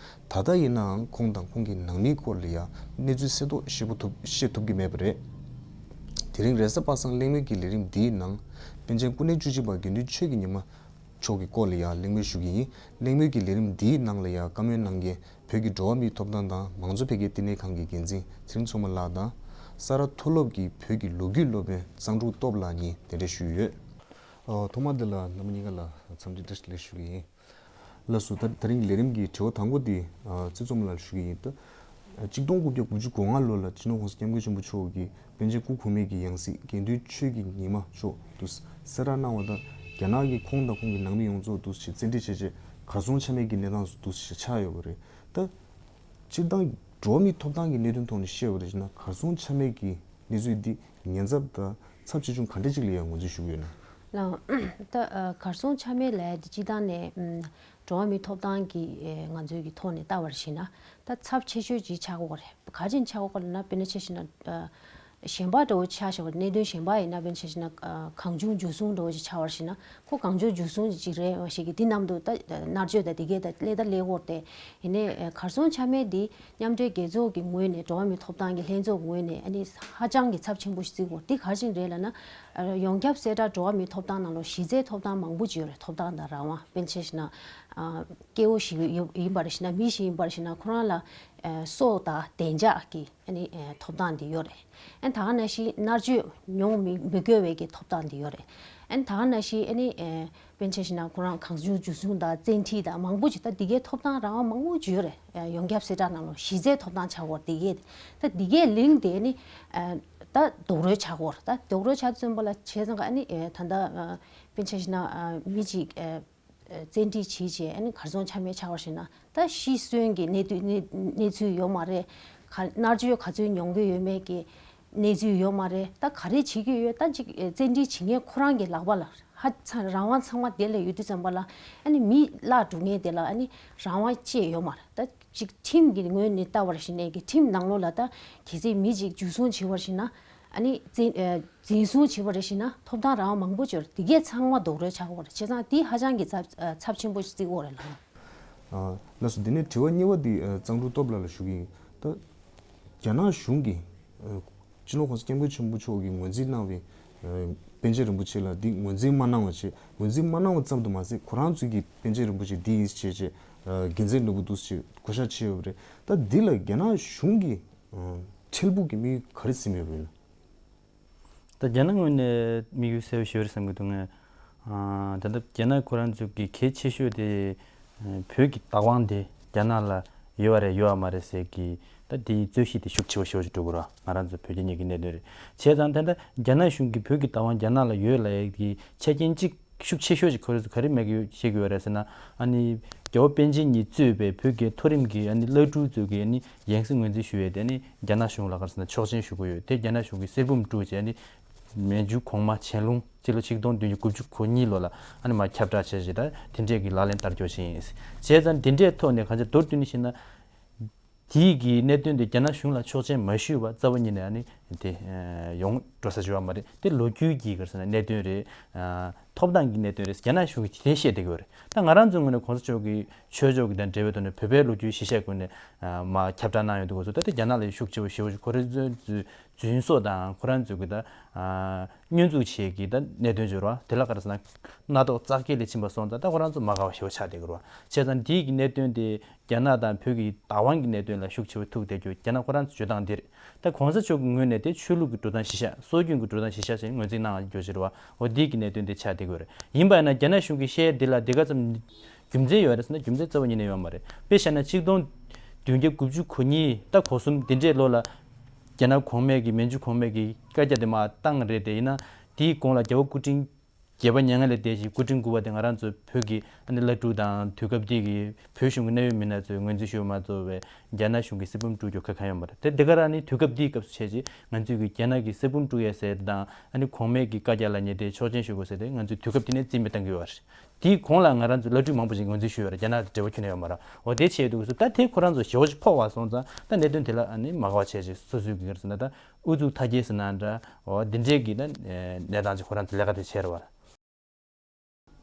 ད་ལྟ་ཡིན་ནའང་ཁོང་དང་ཁོང་གི་ནང་མིའི་སྐོར་ལ་ཡང་གནས་ཚུལ་གསལ་ཏོག་ཤེས་པོ་ཐུབ་ཤེས་ཐུབ་ཀྱི་མེད་པ་རེད། དེ་རིང་རེས་གཟའ་པ་སངས་གླེང་མོལ་གྱི་ལས་རིམ་འདིའི་ནང་པཎ་ཆེན་སྐུ་ཕྲེང་བཅུ་གཅིག་པ་དགེ་འདུན་ཆོས་ཀྱི་ཉི་མ་མཆོག་གི་སྐོར་ལ་ཡང་གླེང་མོལ་ཞུ་གི་ཡིན། གླེང་མོལ་གྱི་ལས་རིམ་འདིའི་ནང་ལ་ཡང་བཀའ་མོལ་གནང་མཁན་བོད་ཀྱི་འགྲོ་བ་མིའི་ཐོབ་ཐང་དང་མང་གཙོ་འཕེལ་རྒྱས་ལྟེ་གནས་ཁང་གི་འགན་འཛིན་ཚེ་རིང་མཚོ་མོ་ལགས་དང་ས་རཱ་མཐོ་སློབ་ཀྱི་བོད་ཀྱི་ལོ་རྒྱུས་སློབ་དཔོན་གཙང་ཕྲུག་སྟོབས་ལགས་གཉིས་གདན་འདྲེན་ཞུས་ཡོད། ཨོ། ཐོག་མར་འདི་ལ་རྣམ་པ་གཉིས་ཀ་ལ་འཚམས་འདྲི་བཀྲ་ཤིས་བདེ་ལེགས་ཞུ་གི་ཡིན། ལགས་སོ། ད་དེ་རིང་ལས་རིམ་གྱི་དྲི་བ་དང་པོ་འདི་ཨ་ཚེ་རིང་མཚོ་མོ་ལགས་ལ་ཞུ་གི་ཡིན། ད་ཨ་གཅིག་སྟོང་དགུ་བརྒྱ་དགུ་བཅུ་གོ་ལྔ་ལོ་ལ་སྤྱི་ནོར་༸གོང་ས་༸སྐྱབས་མགོན་ཆེན་པོ་མཆོག་གིས་པཎ་ཆེན་སྐུ་གོང་མའི་གི་ཡང་སྲིད་དགེ་འདུན་ཆོས་ཀྱི་ཉི་མ་མཆོག་ཏུ་གསལ་བསྒྲགས་གནང་བ་དང་། རྒྱ་ནག་གིས་ཁོང་དང་ཁོང་གི་ནང་མི་ཡོངས་རྫོགས་ཏུ་ཞིག་བཙན་ཁྲིད་བྱས་རྗེས་གར་སོང་ཆ་མེད་ཀྱི་གནས་སྟངས་སུ་ཏུ་ཞིག་ཆགས་ཡོད་པ་རེད། ད་སྤྱིར་བཏང་འགྲོ་བ་མིའི་ཐོབ་ཐང་གི་གནད་དོན་ཐོག་ནས་བཤད་པ་རེད་ན། གར་སོང་ཆ་མེད་ཀྱི་གནས་ཚུལ་འདི་ཉེན་ཚབས་དང་ཚབས་ཆེ་ཆུང་ག་འདྲ་ཅིག་ལ་ཡང་ངོས་འཛིན་ཞུ་གི་ཡོད་ན། ལགས། ད་ཨ་གར་སོང་ཆ་མེད་ལབ་ཡ་དེ་སྤྱིར་བཏང་ནས་ཨམ་འགྲོ་བ་མིའི་ཐོབ་ཐང་གི་ཨེ་ང་ཚོའི་གི་ཐོག་ནས་ལྟ་བར་བྱས་ན་ད་ཚབས་ཆེ་ཤོས་ཅིག་ཆགས་ཀྱི་ཡོད་རེད། ག་རེ་བྱས་ནས་ཆགས་ཀྱི་ཡོད་རེད་ལབ་ན། དཔེར་ན་ཆ་བཞག་ན་ཨ་གཞན་པ་འདྲ་བོ་ཆ་བཞག་པ་རེད། གནད་དོན་གཞན་པ་ཡིན་ན། དཔེར་ན་ཆ་བཞག་ན་ཨ་གང་བྱུང་འཇུ་བཟུང་འདྲ་བོ་ཅིག་ཆགས་པར་བྱས་ན། ཁོ་གང་བྱུང་འཇུ་བཟུང་ཅིག་རེད་ཞེས་ཀྱི་དེ་རྣམས་དུ་ད་མནར་གཅོད་དང་དེ་གའི་ད་ཀླད་ད་ཀླད་ཀོར་ཏེ། ཡིན་ནའི་ཨ་གར་སོང་ཆ་མེད་འདི་མཉམ་འབྲེལ་རྒྱལ་ཚོགས་ཀྱི་ངོས་ནས། འགྲོ་བ་མིའི་ཐོབ་ཐང་གི་ལྷན་ཚོགས་ངོས་ནས་ཨ་ནི་ཧ་ཅང་གི་ཚབས་ཆེན་པོ་ཞིག་བརྩི་དགོས། འདི་ག་རེ་བྱས་ནས་རེད་ལབ་ན། ཨ་ཡོངས་ཁྱབ་གསལ་བསྒྲགས་འགྲོ་བ་མིའི་ཐོབ་ཐང་ནང་ལོགས་གཞི་རྩའི་ཐོབ་ཐང་མང་པོ་ཅིག་ཡོད་རེད། ཐོབ་ཐང་དང་རང་དབང་། དཔེར་ན་ཆ་བཞག་ན་ཨ་སྐྱེ་བོ་ཞིག་ཡོད་ཡིན་པ་རེད་བྱས་ན། མི་ཞིག་ཡིན་པ་རེད་བྱས་ན་ཁོ་རང་ལ་ཨ་སྲོག་དང་བདེ་འཇགས་ཀྱི་ཨ་ནི་ཨ་ཐོབ་ཐང་འདི་ཡོད་རེད། ཨ་ནི་ད་ག་ནང་བཞིན་མནར་གཅོད་མྱོང་མི་མི་དགོས་པའི་གི་ཐོབ་ཐང་འདི་ཡོད་རེད། ཨ་ནི་ད་ག་ནང་བཞིན་ཨ་ནི་ཨ་དཔེར་ན་ཆ་བཞག་ན་ཁོ་རང་གང་བྱུང་འཇུ་བཟུང་དང་བཙན་ཁྲིད་དང་མང་པོ་ཅིག་ད་འདི་གའི་ཐོབ་ཐང་རང་དབང་མང་པོ་ཅིག་ཡོད་རེད། ཨ་ཡོངས་ཁྱབ་གསལ་བསྒྲགས་ནང་ལོགས་གཞི་རྩའི་ཐོབ་ཐང་ཆགས་ཡོད་རེད། འདི་གའི་ད་འདི་གའི་ལིང་དེ་ནི་ཨ་ད་རྡོག་རོལ་ཆགས་ཡོད་རེད། ད་རྡོག་རོལ་ཆགས་ཙམ་པ་ལ་བྱས་ཙང་ཀ་ཨ་ནི་ཨ་ད་ལྟ་ཨ་དཔེར་ན་ཆ་བཞག་ན་ཨ་མི་གཅིག་ཨ་བཙན་ཁྲིད་བྱས་བྱས་ཨ་ནི་གར་སོང་ཆ་མེད་ཆགས་པར་བྱས་ན། ད་ཤི་གསོན་གྱི་གནས་དུས་གནས་གནས་ཚུལ་ཡོད་མ་རེད། ག་མནར་གཅོད་ག་ཚོད་མྱོང་གི་ཡོད་མེད་ཀྱི་གནས་ཚུལ་ཡོད་མ་རེད། ད་ག་རེ་བྱེད་ཀྱི་ཡོད། ད་ཅིག་ཨེ་བཙན་ཁྲིད་བྱེད་མཁན་ཁོ་རང་གི་ལག་པ་ལ་ཧ་ཚང་རང་དབང་ཚང་མ་དེ་ལ་ཡོད་དུས་ཙམ་པ་ལ། ཨ་ནི་མི་བརླག་འགྲོ་མཁན་དེ་ལ་ཨ་ནི་རང་དབང་ཅི་ཡོད་མ་རེད། ད་ཅིག་ཁྲིམས་ཀྱི་ངོས་ནས་ལྟ་བར་བྱས་ནས་ཀྱི་ཁྲིམས་ནང་ལོགས་ལ་ད་གལ་སྲིད་མི་ཅིག་འཇུ་བཟུང་བྱས་པར་བྱས་ན། ཨ་ནི་འཛིན་ཨ་འཛིན་བཟུང་བྱས་པ་རེད་བྱས་ན་ཐོབ་ཐང་རང་དབང་མང་པོ་ཅིག་ཡོད་རེད། དེ་གས་ཚང་མ་རྡོག་རོལ་ཆགས་ཀྱི་ཡོད་རེད། བྱས་ཙང་དེ་ཧ་ཅང་གི་ཚབས་ཨ་ཚབས་ཆེན་པོ་ཞིག་བརྩི་གི་ཡོད་རེད་ལགས། ཨ་ལགས་སོ། དེ་ནས་དྲི་བ་གཉིས་པ་འདི་ཨ་གཙང་ཕྲུག་སྟོབས་ལགས་ལ་ཞུ་གི་ཡིན། ད་རྒྱ་ནག་གཞུང་གིས་ཨ་སྤྱི་ནོར་༸གོང་ས་༸སྐྱབས་མགོན་ཆེན་པོ་མཆོག་གིས་ངོས་འཛིན་གནང་བའི་ཨ་པཎ་ཆེན་རིན་པོ་ཆེ་ལ་འདི་ངོས་འཛིན་མ་གནང་བ་བྱས། ངོས་འཛིན་མ་གནང་བ་ཙམ་དུ་མ་ཟད། ཁོ་རང་ཚོས་ཀྱི་པཎ་ཆེན་རིན་པོ་ཆེ་འདི་ཡིན་ཞེས་བྱས་ཨ་དགེ་མཚན་ལྟ་བུ་འདུག་ཅེས་བསྐོ་བཞག་བྱས་ཡོད་པ་རེད། ད་འདི་ལ་རྒྱ་ནག་གཞུང་གིས་ཨ་འཕྲལ་ཕུགས་ཀྱི་དམིགས་ཡུལ་ག་རེ་འཛིན་ཡོད་པ་ཡིན་ན། ད་རྒྱ་ནག་ངོས་ནས་དམིགས་ཡུལ་གསལ་པོ་ཞིག་ཡོད་རེད་བསམ་གྱི་འདུག་ངས། ཨ་ད་ལྟ་རྒྱ་ནག་ཁོ་རང་ཚོ་གི་གལ་ཆེ་ཤོས་དེ་བོད་ཀྱི་བདག་དབང་དེ་རྒྱ་ནག་ལ་ཡོད་པ་རེད་ཡོད་པ་མ་རེད་ཟེར་གྱི་ད་དེའི་རྩོད་གཞི་དེ་ཤུགས་ཆེ་བ་ཞེ་པོ་ཞིག་འགྲོ་གི་རེད་བ། ང་རང་ཚོ་བོད་རྒྱ་གཉིས་ཀྱི་གནད་དོན་རེད། བྱས་ཙང་ད་ལྟ་རྒྱ་ནག་གཞུང་གིས་བོད་ཀྱི་བདག་དབང་རྒྱ་ནག་ལ་ཡོད་ལབ་ཡ་གི་ཆ་རྐྱེན་གཅིག་ཤུགས་ཆེ་ཤོས་ཤིག་ཁོ་རང་ཚོ་ག་རེ་མེད་ཀྱི་ཡོད་བཤད་ཀྱི་ཡོད་རེད་ཟེར་ན། ཨ་ནི་རྒྱལ་བ་པཎ་ཆེན་ཉིད་གཙོས་པའི་བོད་ཀྱི་མཐོ་རིམ་གྱི་ཨ་ནི་བླ་སྤྲུལ་ཚོ་གི་ཨ་ནི་ཡང་སྲིད་ངོས་འཛིན་ཞུ་ཡས་དེ་ནི་རྒྱ་ནག་གཞུང་ལ་ག་རེ་ཟེར་ན་ཆོག་མཆན་ཞུ་དགོས་ཡོད། དེ་རྒྱ་ནག་གཞུང་གིས་གསེར་བུམ་དཀྲུགས་བྱས་ནི་མན་ཇུ་གོང་མ་ཆན་ལུང་སྤྱི་ལོ་ཆིག་སྟོང་བདུན་བརྒྱ་དགུ་བཅུ་གོ་གཉིས་ལོ་ལ་ཨ་ནི་མར་ཁྱབ་བསྒྲགས་བྱས་བྱས། ད་དེ་འདྲས་ཀྱི་ལག་ལེན་བསྟར་རྒྱུ་ཞིག་ཡིན། བྱས་ཙང་དེ་འདྲས་ཐོག་ནས་གང་ཅི་མདོར་བསྡུས་ནས་བཤད་ན། དེའི་གི་གནད་དོན་དེ་རྒྱ་ནག་གཞུང་ལ་ཆོག་མཆན་མ་ཞུས་པ་རྩ་བ་ཉིད་ནས་ཨ་ནི་དེ་ཡོང་འགྲོ་ས་ཅིག་ཡོད་མ་རེད། དེ་ལོ་རྒྱུས་ཀྱི་ག་རེ་ཟེར་ན་གནད་དོན་རེད། ཐོབ་ཐང་གི་གནད་དོན་རེད། རྒྱ་ནག་གཞུང་གིས་དེ་བཤད་བསྡད་ཀྱི་ཡོད་རེད། ད་ང་རང་ཚོའི་ངོས་ནས་གོང་ས་མཆོག་གི་ཆོས་ཕྱོགས་ཀྱི་དང་འབྲེལ་བའི་ཐོག་ནས་བོད་པའི་ལོ་རྒྱུས་གཞི་བཞག་སྒོ་ནས་མར་ཁྱབ་བསྒྲགས་གནང་ཡོང་དུས་སྐབས་སུ། ད་ལྟ་རྒྱ་ནག་ལ་ཤུགས་ཆེ་བ་ཞེ་པོ་ཅིག་ཁོ་རང་ཚོའི་འཛིན་བཟུང་དང་ཁོ་རང་ཚོའི་གི་ད་བསྙོན་འཛུགས་བྱེད་ཀྱི་ད་གནད་དོན་ཅིག་ཡོད་རེད་བ། དེ་ལ་ག་རེ་ཟེར་ན་མནའ་ཐོག་བཙག་འཁྱེར་ལ་ཕྱིན་པ་སོང་ཙང་ད་ཁོ་རང་ཚོ་མ་དགའ་བ་ཞེ་པོ་ཆགས་བསྡད་ཀྱི་ཡོད་རེད་བ། བྱས་ཙང་འདིའི་གི་གནད་དོན་དེ་རྒྱ་ནག་དང་བོད་ཀྱི་བདག་དབང་གི་གནད་དོན་ལ་ཤུགས་ཆེ་བ་ཐུག་བསྡད་རྒྱུ་རྒྱ་ནག་ཁོ་རང་ཚོའི་འཇོན་ཐང་འདི་རེད། ད་གོང་ས་མཆོག་གི་ངོས་ནས་དེ་ཆོས་ལུགས་ཀྱི་འགྲོ་སྟངས་གཞི་བཞག་སྲོལ་རྒྱུན་གྱི་འགྲོ་སྟངས་གཞི་བཞག་བྱས་ངོས་འཛིན་གནང་ཡོད་རྒྱུ་ཞིག་རེད་བ། འོ་འདིའི་གི་གནད་དོན་དེ་ཆགས་བསྡད་ཀྱི་ཡོད་རེད། ཡིན་པ་ཡིན་ན་རྒྱ་ནག་གཞུང་གིས་བཤད་འདི་ལ་དེ་ག་ཙམ་རྒྱུ་མཚན་ཡོད་རེད་ཟེར་ན་རྒྱུ་མཚན་རྩ་བ་ཉིད་ནས་ཡོད་མ་རེད། དཔེ་བཞག་ན་ཆིག་སྟོང་བདུན་བརྒྱ་དགུ་བཅུ་གོ་གཉིས་ད་གོ་གསུམ་འདི་འདྲའི་ལོ་ལ་རྒྱ་ནག་གོང་མས་ཀྱི་མན་ཇུ་གོང་མས་ཀྱི་བཀའ་རྒྱ་དེ་མར་བཏང་རེད། དེ་ཡིན་ན་དེའི་གོང་ལ་རྒྱལ་བ་སྐུ་ཕྲེང་བརྒྱད་པ་མྱ་ངན་ལས་འདས་ཤིང་སྐུ་ཕྲེང་དགུ་པ་དེ་ང་རང་ཚོ་བོད་ཀྱི་ཨ་ནི་བླ་སྤྲུལ་དང་དུས་སྐབས་དེ་གི་བོད་གཞུང་གི་གནད་ཡོད་མི་སྣ་ཚོས་ངོས་འཛིན་ཞུས་མ་ཚོར་བའི་རྒྱ་ནག་གཞུང་གིས་གསེར་བུམ་དཀྲུག་རྒྱུ་ཁ་ཁ་ཡོད་མ་རེད། དེ་འདི་ག་རང་ནི་དུས་སྐབས་དེའི་སྐབས་སུ་བྱས་རྗེས་ང་ཚོས་ཀྱི་རྒྱ་ནག་གིས་གསེར་བུམ་དཀྲུག་ཡས་ཟེར་དང་ཨ་ནི་གོང་མས་ཀྱི་བཀའ་རྒྱ་ལབ་མཁན་དེ་ཆོག་མཆན་ཞུ་དགོས་ཟེར་ཏེ་ང་ཚོས་དུས་སྐབས་དེ་ནས་རྩིས་མེད་བཏང་གི་ཡོད་རེད། དེའི་གོང་ལ་ང་རང་ཚོའི་བླ་སྤྲུལ་མང་པོ་ཞིག་ངོས་འཛིན་ཞུས་ཡོད་རེད། རྒྱ་ནག་དང་འབྲེལ་བ་ཁྱོན་ནས་ཡོད་མ་རེད། འོ་དེ་བྱས་དུས་སུ་ད་དེ་ཁོ་རང་ཚོ་ཞེ་པོ་ཅིག་ཕོག་པ་སོང་ཙང་ད་གནད་དོན་དེ་ལ་ཨ་ནི་མ་དགའ་བ་བྱས་རྗེས་སོ་སོའི་གི་ག་རེ་ཟེར་ན་ད་ཨུ་ཚུགས་མཐའ་སྐྱེལ་ཟེར་ན་འདྲ། འོ་འདི་འདྲའི་གི་ད་གནས་སྟངས་ཅིག་ཁོ་རང་ཚོ་ལས་ཀ་དེ་བྱས་རེད་བ།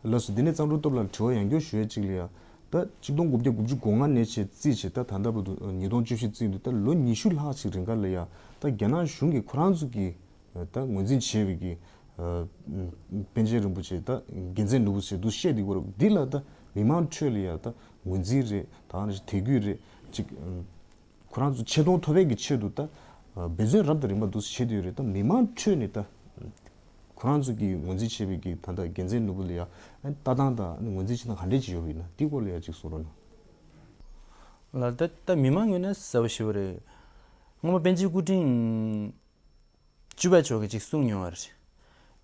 ལགས་སོ། འདི་ནས་གཙང་ཕྲུག་སྟོབས་ལགས་དྲི་བ་ཡང་བསྐྱར་ཞུ་ཡས་གཅིག་ལ་ཡ། ད་གཅིག་སྟོང་དགུ་བརྒྱ་དགུ་བཅུ་གོ་ལྔ་ནས་བྱས་རྩིས་བྱས་ད་ད་ལྟ་བར་དུ་ཉིས་སྟོང་བཅུ་བཞི་བརྩིས་འདུག་ད་ལོ་ཉི་ཤུ་ལྷག་ཅིག་རིང་ག་ལ་ཡ་ད་རྒྱ་ནག་གཞུང་གིས་ཁོ་རང་ཚོ་གིས་ད་ངོས་འཛིན་བྱས་པའི་གི་པཎ་ཆེན་རིན་པོ་ཆེ་ད་རྒྱལ་མཚན་ནོར་བུ་ཟེར་འདུག་བཤད་འདུག་གོ་ར། འདི་ལ་ད་མི་མང་ཁྲོད་ལ་ཡ་ད་ངོས་འཛིན་རེད། ད་དད་གུས་རེད། ཅིག་ཁོ་རང་ཚོ་ཆེ་མཐོང་ཐོབ་པའི་གི་ཆེད་དུ་ད་འབད་བརྩོན་རབ་དང་རིམ་པ་འདུག་བྱེད་དུ་ཡོད་རེད། ད་མི་མང་ཁྲོད་ནས་ད་ཁོ་རང་ཚོ་གིས་ངོས་འཛིན་བྱས་པའི་གི་ད་ལྟ་རྒྱལ་མཚན་ནོར་བུ་ལ་ཡ་ལྟ་སྟངས་དང་ངོས་འཛིན་བྱེད་སྟངས་ག་འདྲས་ཅིག་ཡོད་པ་ཡིན་ན་དེའི་སྐོར་ལ་ཡ་ཅིག་གསུང་རོགས་གནང་། ལ་ད་ད་མི་མང་ངོས་ནས་གསལ་པོ་ཞེ་པོ་རེད། སྔོན་མ་པཎ་ཆེན་སྐུ་ཕྲེང་བཅུ་པ་མཆོག་གིས་ཅིག་གསུངས་མྱོང་བ་རེད།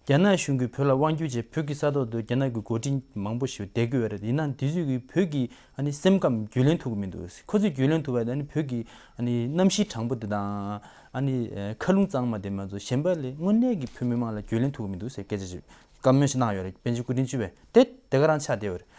རྒྱ་ནག་གཞུང་གིས་བོད་ལ་དབང་བསྒྱུར་བྱས་བོད་ཀྱི་ས་ཐོག་ཏུ་རྒྱ་ནག་གི་འགོ་ཁྲིད་མང་པོ་ཞིག་བསྡད་ཀྱི་ཡོད་རེད། ཡིན་ནའང་དེ་ཚོས་ཀྱིས་བོད་ཀྱི་ཨ་ནི་སེམས་ཁམས་རྒྱུས་ལོན་ཐུབ་ཀྱི་མི་འདུག་ཁོ་ཚོས་རྒྱུས་ལོན་ཐུབ་པ་དེ་ཨ་ནི་བོད་ཀྱི་ཨ་ནི་གནམ་གཤིས་གྲང་པོ་དེ་དང་ཨ་ནི་མཁའ་རླུང་གཙང་མ་དེ་མ་གཏོགས་གཞན་པ་ལ་དངོས་གནས་ཀྱི་བོད་མི་མང་ལ་རྒྱུས་ལོན་ཐུབ་ཀྱི་མི་འདུག་ཟེར་སྐད་ཆ་ཞིག་བཀའ་མོལ་ཞིག་གནང་ཡོད་རེད། པཎ་ཆེན་སྐུ་ཕྲེང་བཅུ་པས་དེ་དེ་ག་རང་ཆགས་བསྡད་ཡོད་རེད།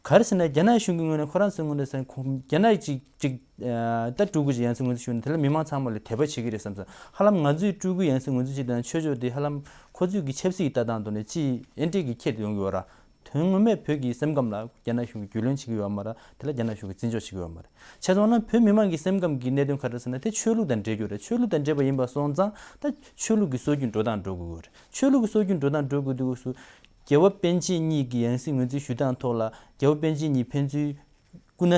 ག་རེ་ཟེར་ན་རྒྱ་ནག་གཞུང་གི་ངོས་ནས་ཁོ་རང་ཚོའི་ངོས་ནས་ཟེར་ན་ཁོང་རྒྱ་ནག་ཅིག་ཅིག་ད་སྤྲུལ་སྐུ་ཅིག་ཡང་སྲིད་ངོས་འཛིན་ཞུས་ན་དེ་ལ་མི་མང་ཚང་མ་ལ་དད་པ་བྱེད་ཀྱི་རེད་བསམ་སོང་། ཧ་ལམ་ང་ཚོས་སྤྲུལ་སྐུ་ཡང་སྲིད་ངོས་འཛིན་བྱེད་དང་ཆོས་ཕྱོགས་དེ་ཧ་ལམ་ཁོ་ཚོས་ཀྱི་ཆབ་སྲིད་ཀྱི་ལྟ་སྟངས་ཐོག་ནས་ཅིག་ཨེ་འདྲས་ཀྱི་ཁྱེར་ཡོང་གི་ཡོད་ར། དོན་ངོ་མས་བོད་ཀྱི་སེམས་ཁམས་ལ་རྒྱ་ནག་གཞུང་གིས་རྒྱུས་ལོན་བྱེད་ཀྱི་ཡོད་མ་རེད། དེ་ལ་རྒྱ་ནག་གཞུང་གིས་བརྩི་འཇོག་བྱེད་ཀྱི་ཡོད་མ་རེད། བྱས་ཙང་ན་བོད་མི་མང་གི་སེམས་ཁམས་ཀྱི་གནད་དོན་ག་རེ་ཟེར་ན་དེ་ཆོས་ལུགས་དང་འབྲེལ་གྱི་ཡོད་རེད། ཆོས་ལུགས་དང་འབྲེལ་བ་ཡིན་པ་སོང་ཙང་ད་ཆོས་ལུགས་ཀྱི་སྲོལ་རྒྱུན་འགྲོ་སྟངས་འགྲོ་དགོས་ཀྱི་ཡོད་རེད། ཆོས་ལུགས་ཀྱི་སྲོལ་རྒྱུན་འགྲོ་སྟངས་འགྲོ་དགོས་དུས་སུ་རྒྱལ་བ་པཎ་ཆེན་གཉིས་ཀྱི་ཡང་སྲིད་ངོས་འཛིན་ཞུ་སྟངས་ཐོག་ལ་རྒྱལ་བ་པཎ་ཆེན་གཉིས་ཕན་ཚུན་སྐུ་ན་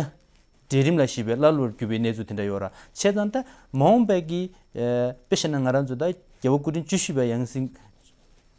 གྲལ་རིམ་ལ་བཞི་པའི་ཀླ་ཀློར་གྱུར་པའི་གནས་ཚུལ་དེ་འདྲ་ཡོད་ར། བྱས་ཙང་ད་མ་འོངས་པའི་གི་དཔེ་བཞག་ན་ང་རང་ཚོ་ད་རྒྱལ་བ་སྐུ་ཕྲེང་བཅུ་བཞི་པའི་ཡང་སྲིད་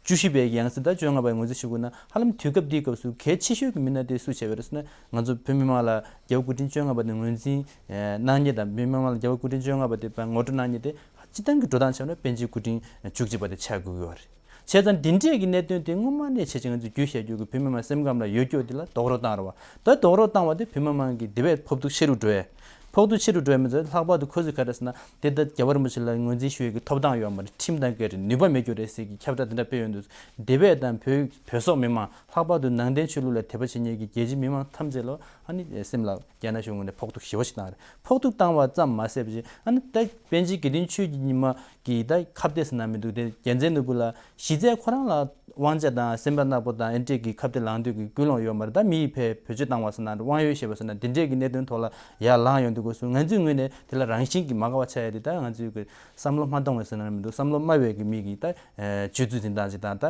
བཅུ་བཞི་པའི་ཡང་སྲིད་དང་བཅོ་ལྔ་པའི་ངོས་འཛིན་ཞུ་དགོས་ན་ཧ་ལམ་དུས་སྐབས་འདིའི་སྐབས་སུ་གལ་ཆེ་ཤོས་ཀྱི་མི་སྣ་དེ་སུ་བྱས་པ་རེད་ཟེར་ན་ང་ཚོ་བོད་མི་མང་ལ་རྒྱལ་བ་སྐུ་ཕྲེང་བཅོ་ལྔ་པ་དེ་ངོས་འཛིན་གནང་མཁན་དང་བོད་མི་མང་ལ་རྒྱལ་བ་སྐུ་ཕྲེང་བཅོ་ལྔ་པ་དེ་ངོ་སྤྲོད་གནང་མཁན་དེ་སྤྱིར་བཏང་གི་འགྲོ་སྟངས་བྱས་ན་པཎ་ཆེན་སྐུ་ཕྲེང་བཅུ་གཅིག་པ་དེ་ཆགས་དགོས་ཀྱི་ཡོད་རེད། བྱས་ཙང་འདི་འདྲས་ཀྱི་གནད་དོན་དེ་སྔོན་མ་ནས་བྱས་ཙང་ང་ཚོས་རྒྱུས་བཤད་རྒྱུ་གི་བོད་མི་མང་སེམས་ཁམས་ལ་ཡོད་རྒྱུ་དེ་ལ་རྡོག་རོལ་བཏང་ར་བ། ད་རྡོག་རོལ་བཏང་བ་དེ་བོད་མི་མང་གི་དེ་བས་ཕོག་ཐུག་ཆེ་རུ་འགྲོ་ཡས། ཕོག་ཐུག་ཆེ་རུ་འགྲོ་ཡས་མི་ཚད་ལྷག་པར་དུ་ཁོ་ཚོས་ག་རེ་ཟེར་ན་དེ་ལྟར་རྒྱལ་བ་རིན་པོ་ཆེ་ལ་ངོས་འཛིན་ཞུ་ཡས་ཀྱི་ཐོབ་ཐང་ཡོད་མ་རེད། ཁྲིམས་དང་འགལ་རེད། ནུས་པ་མེད་རྒྱུ་རེད་ཟེར་གྱི་ཁྱབ་བསྒྲགས་དེ་འདྲ་སྤེལ་ཡོང་དུས་དེ་བས་དང་བོད་བོད་སོག་མི་མང་ལྷག་པར་དུ་ནང་བསྟན་ཆོས་ལུགས་ལ་དད་པ་བྱེད་མཁན་གྱི་རྒྱལ་སྤྱིའི་མི་མང་ཐམས་ཅད་ལ་ཨ་ནི་སེམས་ལ་རྒྱ་ནག་གཞུང་ངོས་ནས་ཕོག་ཐུག་ཞེ་པོ་ཞིག་བཏང་རེད། ཕོག་ཐུག་བཏང་བ་ཙམ་མ་ཟད་པ་ཞིག་ཨ་ནི་ད་པཎ་ཆེན་དགེ་འདུན་ཆོས་ཀྱི་ཉི་མ་གི་ད་ཁ་གཏད་ཟེར་ན་མི་འདུག་དེ་རྒྱལ་མཚན་ནོར་བུ་ལ་གཞི་རྩའི་ཁོ་རང་ལ་དབང་ཆ་དང་སེམས་པ་ནག་པོ་དང་ཨེ་འདྲས་ཀྱི་ཁ་གཏད་ལངས་འདོད་ཀྱི་ཀུན་སློང་ཡོད་མ་རེད། ད་མི་ཡིས་ཕར་བེད་སྤྱོད་བཏང་བ་ཟེར་ན་དབང་ཡོད་ཤེས་པ་ཟེར་ན་འདི་འདྲས་ཀྱི་གནད་དོན་ཐོག་ལ་ཡར་ལངས་ཡོང་དུས་སྐབས་སུ་ང་ཚོའི་ངོས་ནས་དེ་ལ་རང་བཞིན་གྱིས་མ་དགའ་བ་ཆགས་ཡ་དེ་ད་ང་ཚོའི་གི་བསམ་བློ་མ་གཏོང་བའི་ཟེར་ན་མི་འདུག་བསམ་བློ་སྨྲ་བའི་གི་མི་གི་ད་སྤྱོད་ཚུལ་འཛིན་སྟངས་ཅིག་དང་ད་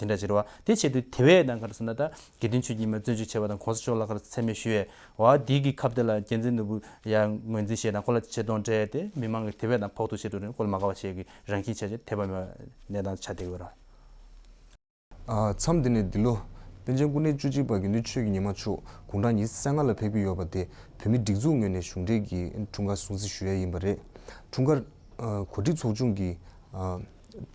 དེ་འདྲ་ཅིག་རེད་བ། དེ་བྱེད་དུས་དེ་བས་ད་ག་རེ་ཟེར་ན་ད་དགེ་འདུན་ཆོས་ཀྱི་ཉི་མ་བཙོན་འཇུག་བྱས་པ་དང་གོང་ས་མཆོག་ལ་ག་རེ་མཚན་སྨད་ཞུ་ཡས། འོ་དེའི་གི་ཁ་གཏད་ལ་རྒྱལ་མཚན་ནོར་བུ་ཡར་ངོས་འཛིན་བྱས་དང་ཁོ་ལ་ཆེ་མཐོང་སྤྲད་དེ་མི་མང་གི་དེ་བས་དང་ཕོག་ཐུག་བྱེད་འགྲོ་རིང་ཁོ་ལ་མ་དགའ་བ་བྱེད་ཀྱི་རང་བཞིན་ཆ་ཆེ་དད་པ་མེད་པ་གནས་སྟངས་ཆགས་བསྡད་ཡོད་ར། ཨ། མཚམས་འདི་ནས་འདི་ལོ་པཎ་ཆེན་སྐུ་ཕྲེང་བཅུ་གཅིག་པ་དགེ་འདུན་ཆོས་ཀྱི་ཉི་མ་མཆོག་དགུང་གྲངས་ཉི་ཤུ་རྩ་ལྔ་ལ་ཕེབས་ཀྱི་ཡོད་པ་དེ་བོད་མིའི་སྒྲིག་འཛུགས་ངོས་ནས་གཞུང་འབྲེལ་གྱི་འཁྲུངས་སྐར་སྲུང་བརྩི་ཞུ་ཡས་ཡིན་པ་རེད། འཁྲུངས་སྐར་ཨ། གོ་སྒྲིག་ཚོགས་ཆུང་གིས་ཨ།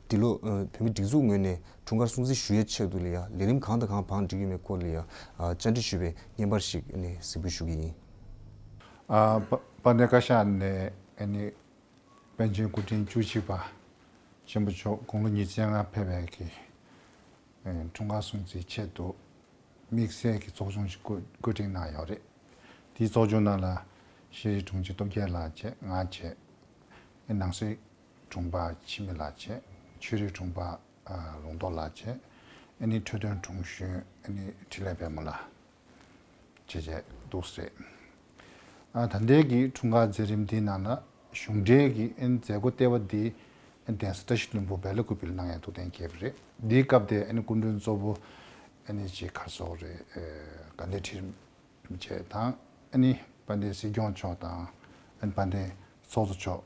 འདི་ལོ་ཨ། བོད་མིའི་སྒྲིག་འཛུགས་ངོས་ནས་འཁྲུངས་སྐར་སྲུང་བརྩི་ཞུ་ཡས་ཆེད་དུ་ལ་ཡ་ལས་རིམ་གང་དང་གང་བང་སྒྲིག་ཡོད་མེད་སྐོར་ལ་ཡ་ཨ། བཅར་འདྲི་ཞུས་པའི་བརྙན་པར་ཞིག་ཨ་ནི་གཟིགས་འབུལ་ཞུ་གི་ཡིན། ཨ། དཔལ་ལྡན་བཀའ་ཤག་ནས་ཨ་ནི་པཎ་ཆེན་སྐུ་ཕྲེང་བཅུ་གཅིག་པ་ཆེན་པོ་མཆོག་དགུང་ལོ་ཉི་ཤུ་རྩ་ལྔ་ཕེབས་པའི་གི་ཨ། འཁྲུངས་སྐར་སྲུང་བརྩིའི་ཆེད་དུ་དམིགས་བསལ་གྱི་ཚོགས་ཆུང་ཞིག་བཀོད་བཀོད་སྒྲིག་གནང་ཡོད་རེད། དེའི་ཚོགས་ཆུང་ནང་ལ་ཤེས་རིག་དྲུང་ཆེ་སྟོབས་རྒྱལ་ལགས་བྱས། ང་བྱས། ཨ། ནང་སྲིད་དྲུང་འཕར་འཆི་མེད་ལགས་བྱས། ཆོས་རིག་དྲུང་འཕར་ཨ། ལུང་རྟོགས་ལགས་བྱས། ཨ་ནི་འཕྲོད་བསྟེན་དྲུང་གཞོན་ཨ་ནི་འཕྲིན་ལས་དཔལ་མོ་ལགས་བྱས་བྱས་འདུག་ཟེར། ཨ། ད་ལྟའི་གི་འཁྲུངས་སྐར་མཛད་རིམ་འདིའི་ནང་ལ་གཞུང་འབྲེལ་གྱི་ཨ་ནི་མཛད་སྒོ་ལྟེ་བ་འདི་ཨ་ནི་གདན་ས་བཀྲ་ཤིས་ལྷུན་པོ་བེ་ལ་ཀུ་པེ་ལ་གནང་ཡས་ཐུགས་གཏན་འཁེལ་བ་རེད། འདིའི་སྐབས་དེ་ཨ་ནི་སྐུ་མགྲོན་གཙོ་བོ་ཨ་ནི་ཅིག་ག་རེ་ཟེར་དགོས་རེད། ཨ། དགའ་ལྡན་ཁྲི་རིན་པོ་ཆེ་དང་ཨ་ནི་དཔལ་ལྡན་སྲིད་སྐྱོང་མཆོག་དང་ཨ་ནི་དཔལ་ལྡན་ཚོགས་གཙོ་མཆོག་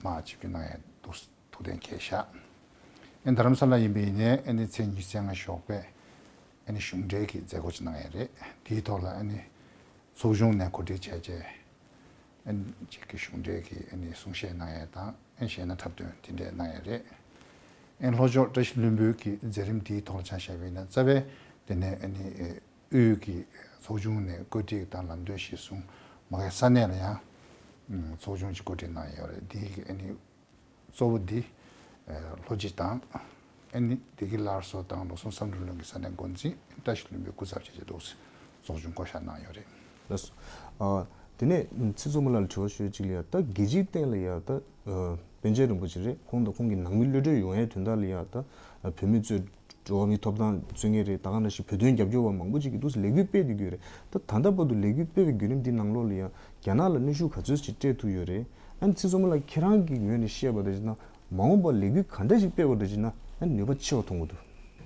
མར་ཆིབས་བསྒྱུར་གནང་ཡས་འདུག་ཐུགས་གཏན་འཁེལ་བཞག་ཨ་ནི་རྡ་རམ་ས་ལ་ཡིན་པ་ཡིན་ནའི་ཨ་ནི་ཚེས་ཉི་ཤུ་རྩ་ལྔ་ཞོགས་པ་ཨ་ནི་གཞུང་འབྲེལ་གྱི་མཛད་སྒོ་ཅིག་གནང་ཡས་རེད། དེའི་ཐོག་ལ་ཨ་ནི་ཚོགས་ཆུང་ནས་གོ་སྒྲིག་བྱས་རྗེས་ཨ་ནི་ཅིག་གི་གཞུང་འབྲེལ་གྱི་ཨ་ནི་གསུང་བཤད་གནང་ཡས་དང་ཨ་ནི་གཞས་སྣ་འཁྲབ་སྟོན་དེ་འདྲས་གནང་ཡས་རེད། ཨ་ནི་ལྷོ་ཕྱོགས་བཀྲ་ཤིས་ལྷུན་པོའི་གི་མཛད་རིམ་དེའི་ཐོག་ལ་ཆ་བཞག་པ་ཡིན་ན་རྩ་བའི་དེ་ནས་ཨ་ནི་དབུས་ཀྱི་ཚོགས་ཆུང་ནས་བཀོད་སྒྲིག་དང་ལམ་སྟོན་གཞིར་བཟུང་མ་གི་ས་གནས་ལ་ཡང་ཚོགས་ཆུང་ཅིག་བཀོད་སྒྲིག་གནང་ཡོད་རེད། དེའི་གི་ཨ་ནི་གཙོ་བོ་འདི་ལྷོ་སྤྱི་དང་ཨ་ནི་བདེ་སྐྱིད་སླར་གསོ་དང་ལོ་གསུམ་བསམ་འགྲུབ་གླིང་གི་ས་གནས་འགོ་འཛིན་བཀྲ་ཤིས་ལྷུན་པོའི་སྐུ་ཚབ་བྱས་བྱས་འདུག་ཚོགས་ཆུང་བསྐོ་བཞག་གནང་ཡོད་རེད། ལགས་སོ། ཨ། དེ་ནས་ཚེ་བཙུན་མོ་ལགས་ལ་དྲི་བ་ཞུ་ཡས་གཅིག་ལ་ཡ་ད་རྒྱལ་སྤྱིའི་སྟེང་ལ་ཡ་ད་ཨ། པཎ་ཆེན་རིན་པོ་ཆེ་རེད། ཁོང་དང་ཁོང་གི་ནང་མི་གློད་གྲོལ་ཡོང་ཡས་དོན་དག་ལ་ཡ་ད་ཨ། བོད་མི་གཙོས་ འགྲོ་བ་མིའི་ཐོབ་ཐང་རྩོད་མཁན་རེད། ད་ག་ནང་བཞིན་བོད་དོན་རྒྱབ་སྐྱོར་བ་མང་པོ་ཅིག་གིས་འདུག་སེ་ལས་འགུལ་སྤེལ་བསྡད་ཀྱི་ཡོད་རེད། ད་ད་ལྟ་བར་དུ་ལས་འགུལ་སྤེལ་བའི་བརྒྱུད་རིམ་འདི་ནང་ལོགས་ལ་ཡང་རྒྱ་ནག་ལ་གནོན་ཤུགས་ག་ཚོད་ཅིག་སྤྲད་ཐུབ་ཡོད་རེད། ཨ་ནི་ཚེ་བཙུན་མ་ལགས་ཁྱེད་རང་གི་ངོས་ནས་བཤད་པ་འདྲ་བྱས་ན། མ་འོངས་པར་ལས་འགུལ་ག་འདྲ་ཞིག་སྤེལ་བ་འདྲ་བྱས་ན་ཨ་ནི་ནུས་པ་ཆེ་བ་མཐོང་གི་འདུག་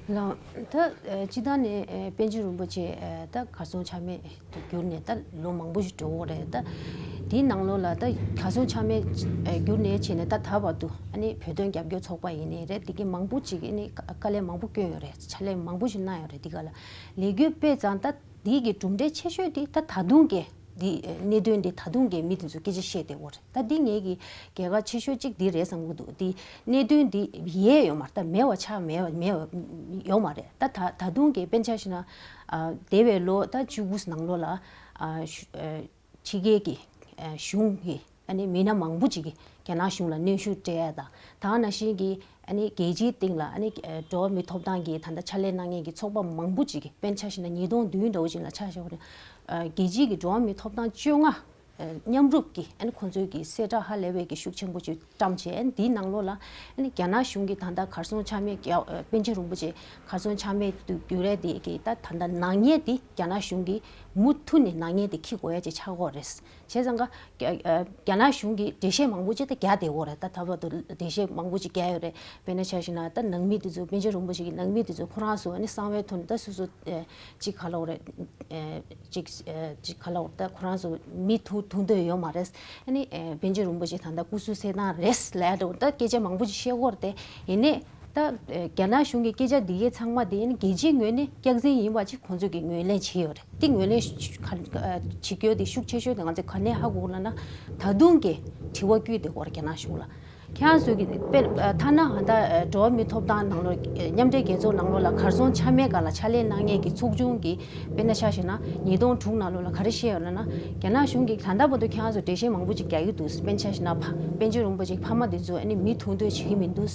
ལགས། ད་ཨ་སྤྱིར་བཏང་ནས་ཨ་པཎ་ཆེན་རིན་པོ་ཆེ་ཨ་ད་གར་སོང་ཆ་མེད་དུ་གྱུར་ནས་ད་ལོ་མང་པོ་ཞིག་འགྲོ་གི་རེད། ད་དེའི་ནང་ལོགས་ལ་ད་གར་སོང་ཆ་མེད་ཨ་གྱུར་ནས་བྱས་ནས་ད་ད་བར་དུ་ཨ་ནི་བོད་དོན་རྒྱབ་སྐྱོར་ཚོགས་པ་ཡིན་ནའི་རེད། དེ་གི་མང་པོ་ཅིག་ཨ་ནི་དཀའ་དཀའ་ལས་མང་པོ་བསྐྱོན་ཡོད་རེད། ཕྱག་ལས་མང་པོ་ཞིག་གནང་ཡོད་རེད། དེ་ག་ལ་ལས་འགུལ་སྤེལ་ཙང་ད་དེའི་གི་གྲུབ་འབྲས་ཆེ་ཤོས་དེ་ད་ད་དུང་གི་འདི་གནད་དོན་འདི་ད་དུང་གི་མི་དེ་ཚོ་སྐད་ཆ་བཤད་བསྡད་ཡོད་རེད། ད་འདི་ངེད་ཀྱི་གལ་འགངས་ཆེ་ཤོས་གཅིག་འདི་རེད་བསམ་གྱི་འདུག་འདི་གནད་དོན་འདི་ཡལ་ཡོད་མ་རེད། ད་མེད་པ་ཆགས་མེད་པ་མེད་པ་ཡོད་མ་རེད། ད་ད་ད་དུང་གི་དཔེར་ན་ཆ་བཞག་ན་ཨ་འདས་པའི་ལོ་ད་བཅུ་དགུ་ནང་ལོགས་ལ་ཨ་ཤུ་ཨ་ཕྱི་རྒྱལ་གྱི་ཨ་གཞུང་གི་ཨ་ནི་མི་སྣ་མང་པོ་ཅིག་གིས་རྒྱ་ནག་གཞུང་ལ་གནོན་ཤུགས་སྤྲད་ཡ་དང་། ད་ག་ནང་བཞིན་གྱི་ཨ་ནི་རྒྱལ་སྤྱིའི་སྟེང་ལ་ཨ་ནི་ཨ་འགྲོ་བ་མིའི་ཐོབ་ཐང་གི་ད་ལྟ་ཕྱག་ལས་གནང་མཁན་གྱི་ཚོགས་པ་མང་པོ་ཅིག་གིས་དཔེར་ན་ཆ་བཞག་ན་ཉིས་སྟོང་བདུན་འདྲ་བོ་ཅིག་ལ་ཆ་བཞག་པ་ན་ཨ་རྒྱལ་སྤྱིའི་གི་འགྲོ་བ་མིའི་ཐོབ་ཐང་བཅོ་ལྔ་ཨ་མཉམ་རུབ་ཀྱིས་ཨ་ནི་ཁོང་ཚོའི་གི་གསལ་བསྒྲགས་ཧ་ལས་པའི་གི་ཤུགས་ཆེན་པོ་ཅིག་བཀྲམ་བྱས། ཨ་ནི་འདིའི་ནང་ལོགས་ལ་ཨ་ནི་རྒྱ་ནག་གཞུང་གིས་ད་ལྟ་གར་སོང་ཆ་མེད་རྒྱ་ཨ་པཎ་ཆེན་རིན་པོ་ཆེ་གར་སོང་ཆ་མེད་དུ་གྱུར་ཡས་དེ་གི་ད་ད་ལྟ་ནག་ཉེས་དེ་རྒྱ་ནག་གཞུང་གིས་མུ་མཐུད་ནས་ནག་ཉེས་དེ་འཁྱེར་དགོས་ཡ་ཅིག་ཆགས་ཀྱི་ཡོད་རེད། བྱས་ཙང་ཀ་རྒྱ་ཨ་རྒྱ་ནག་གཞུང་གིས་འགྲེལ་བཤད་མང་པོ་ཅིག་ད་རྒྱག་བསྡད་ཡོད་རེད། ད་ད་བར་དུ་འགྲེལ་བཤད་མང་པོ་ཅིག་རྒྱག་ཡོད་རེད། དཔེར་ན་ཆ་བཞག་ན་ད་ནང་མི་དེ་ཚོ་པཎ་ཆེན་རིན་པོ་ཆེ་གི་ནང་མི་དེ་ཚོ་ཁོ་རང་ཚོ་ཨ་ནི་གསང་བའི་ཐོག་ནས་ད་སོ་སོ་ཨ་ཅིག་ག་ལབ་དགོས་རེད། ཨ་ཅིག་ཨ་ཅིག་ག་ལབ་དགོས་རེད། ད་ཁོ་རང་ཚོ་མི་ཐུག་ཐུག་འདོད་ཡོད་མ་རེད། ཨ་ནི་ཨ་པཎ་ཆེན་རིན་པོ་ཆེ་ད་ལྟ་སྐུ་གཟུགས་གསལ་ཐང་རེད་ལབ་འདུག་ད་སྐད་ཆ་མང་པོ་ཅིག་བཤད་ཀྱི་ཡོད་རེད་དེ། ཡིན་ནའི་ད་ཨ་རྒྱ་ནག་གཞུང་གི་སྐད་ཆ་འདི་གའི་ཚང་མ་དེ་ཨ་ནི་རྒྱལ་སྤྱིའི་ངོས་ནས་སྐྱག་རྫུན་ཡིན་པ་ཅིག་ཁོང་ཚོས་ཀྱི་ངོས་ལེན་བྱས་ཡོད་རེད། དེ་ངོས་ལེན་ཞུ་ག་ཨ་བྱེད་རྒྱུ་དེ་ཤུགས་ཆེ་ཤོས་དེ་ང་ཚོས་ག་ནས་ཧ་གོ་ལབ་ན། ད་དུང་གི་དྲི་བ་བསྐྱུར་བསྡད་ཡོད་རེད་རྒྱ་ནག་གཞུང་ལ། ཁྱེད་རང་ཚོས་ཀྱི་དཔེ་ཨ་ཐ་ན་ད་ལྟ་ཨ་འགྲོ་བ་མིའི་ཐོབ་ཐང་ནང་ལོགས་ཨ་མཉམ་འབྲེལ་རྒྱལ་ཚོགས་ནང་ལོགས་ལ་གར་སོང་ཆ་མེད་སྒང་ལ་ཕྱག་ལས་གནང་མཁན་གྱི་ཚོགས་ཆུང་གིས་དཔེར་ན་ཆ་བཞག་ན་ཉིས་སྟོང་དྲུག་ནང་ལོགས་ལ་ག་རེ་བཤད་ཡོད་ལབ་ན། རྒྱ་ནག་གཞུང་གིས་ད་ལྟ་བར་དུ་ཁྱེད་རང་ཚོ་འགྲེལ་བཤད་མང་པོ་ཅིག་རྒྱག་གི་འདུག་དཔེར་ན་ཆ་བཞག་ན་ཕ་པཎ་ཆེན་རིན་པོ་ཆེ་ཕ་མ་དེ་ཚོ་ཨ་ནི་མི་ཐུག་འདོད་བྱེད་ཀྱི་མི་འདུག་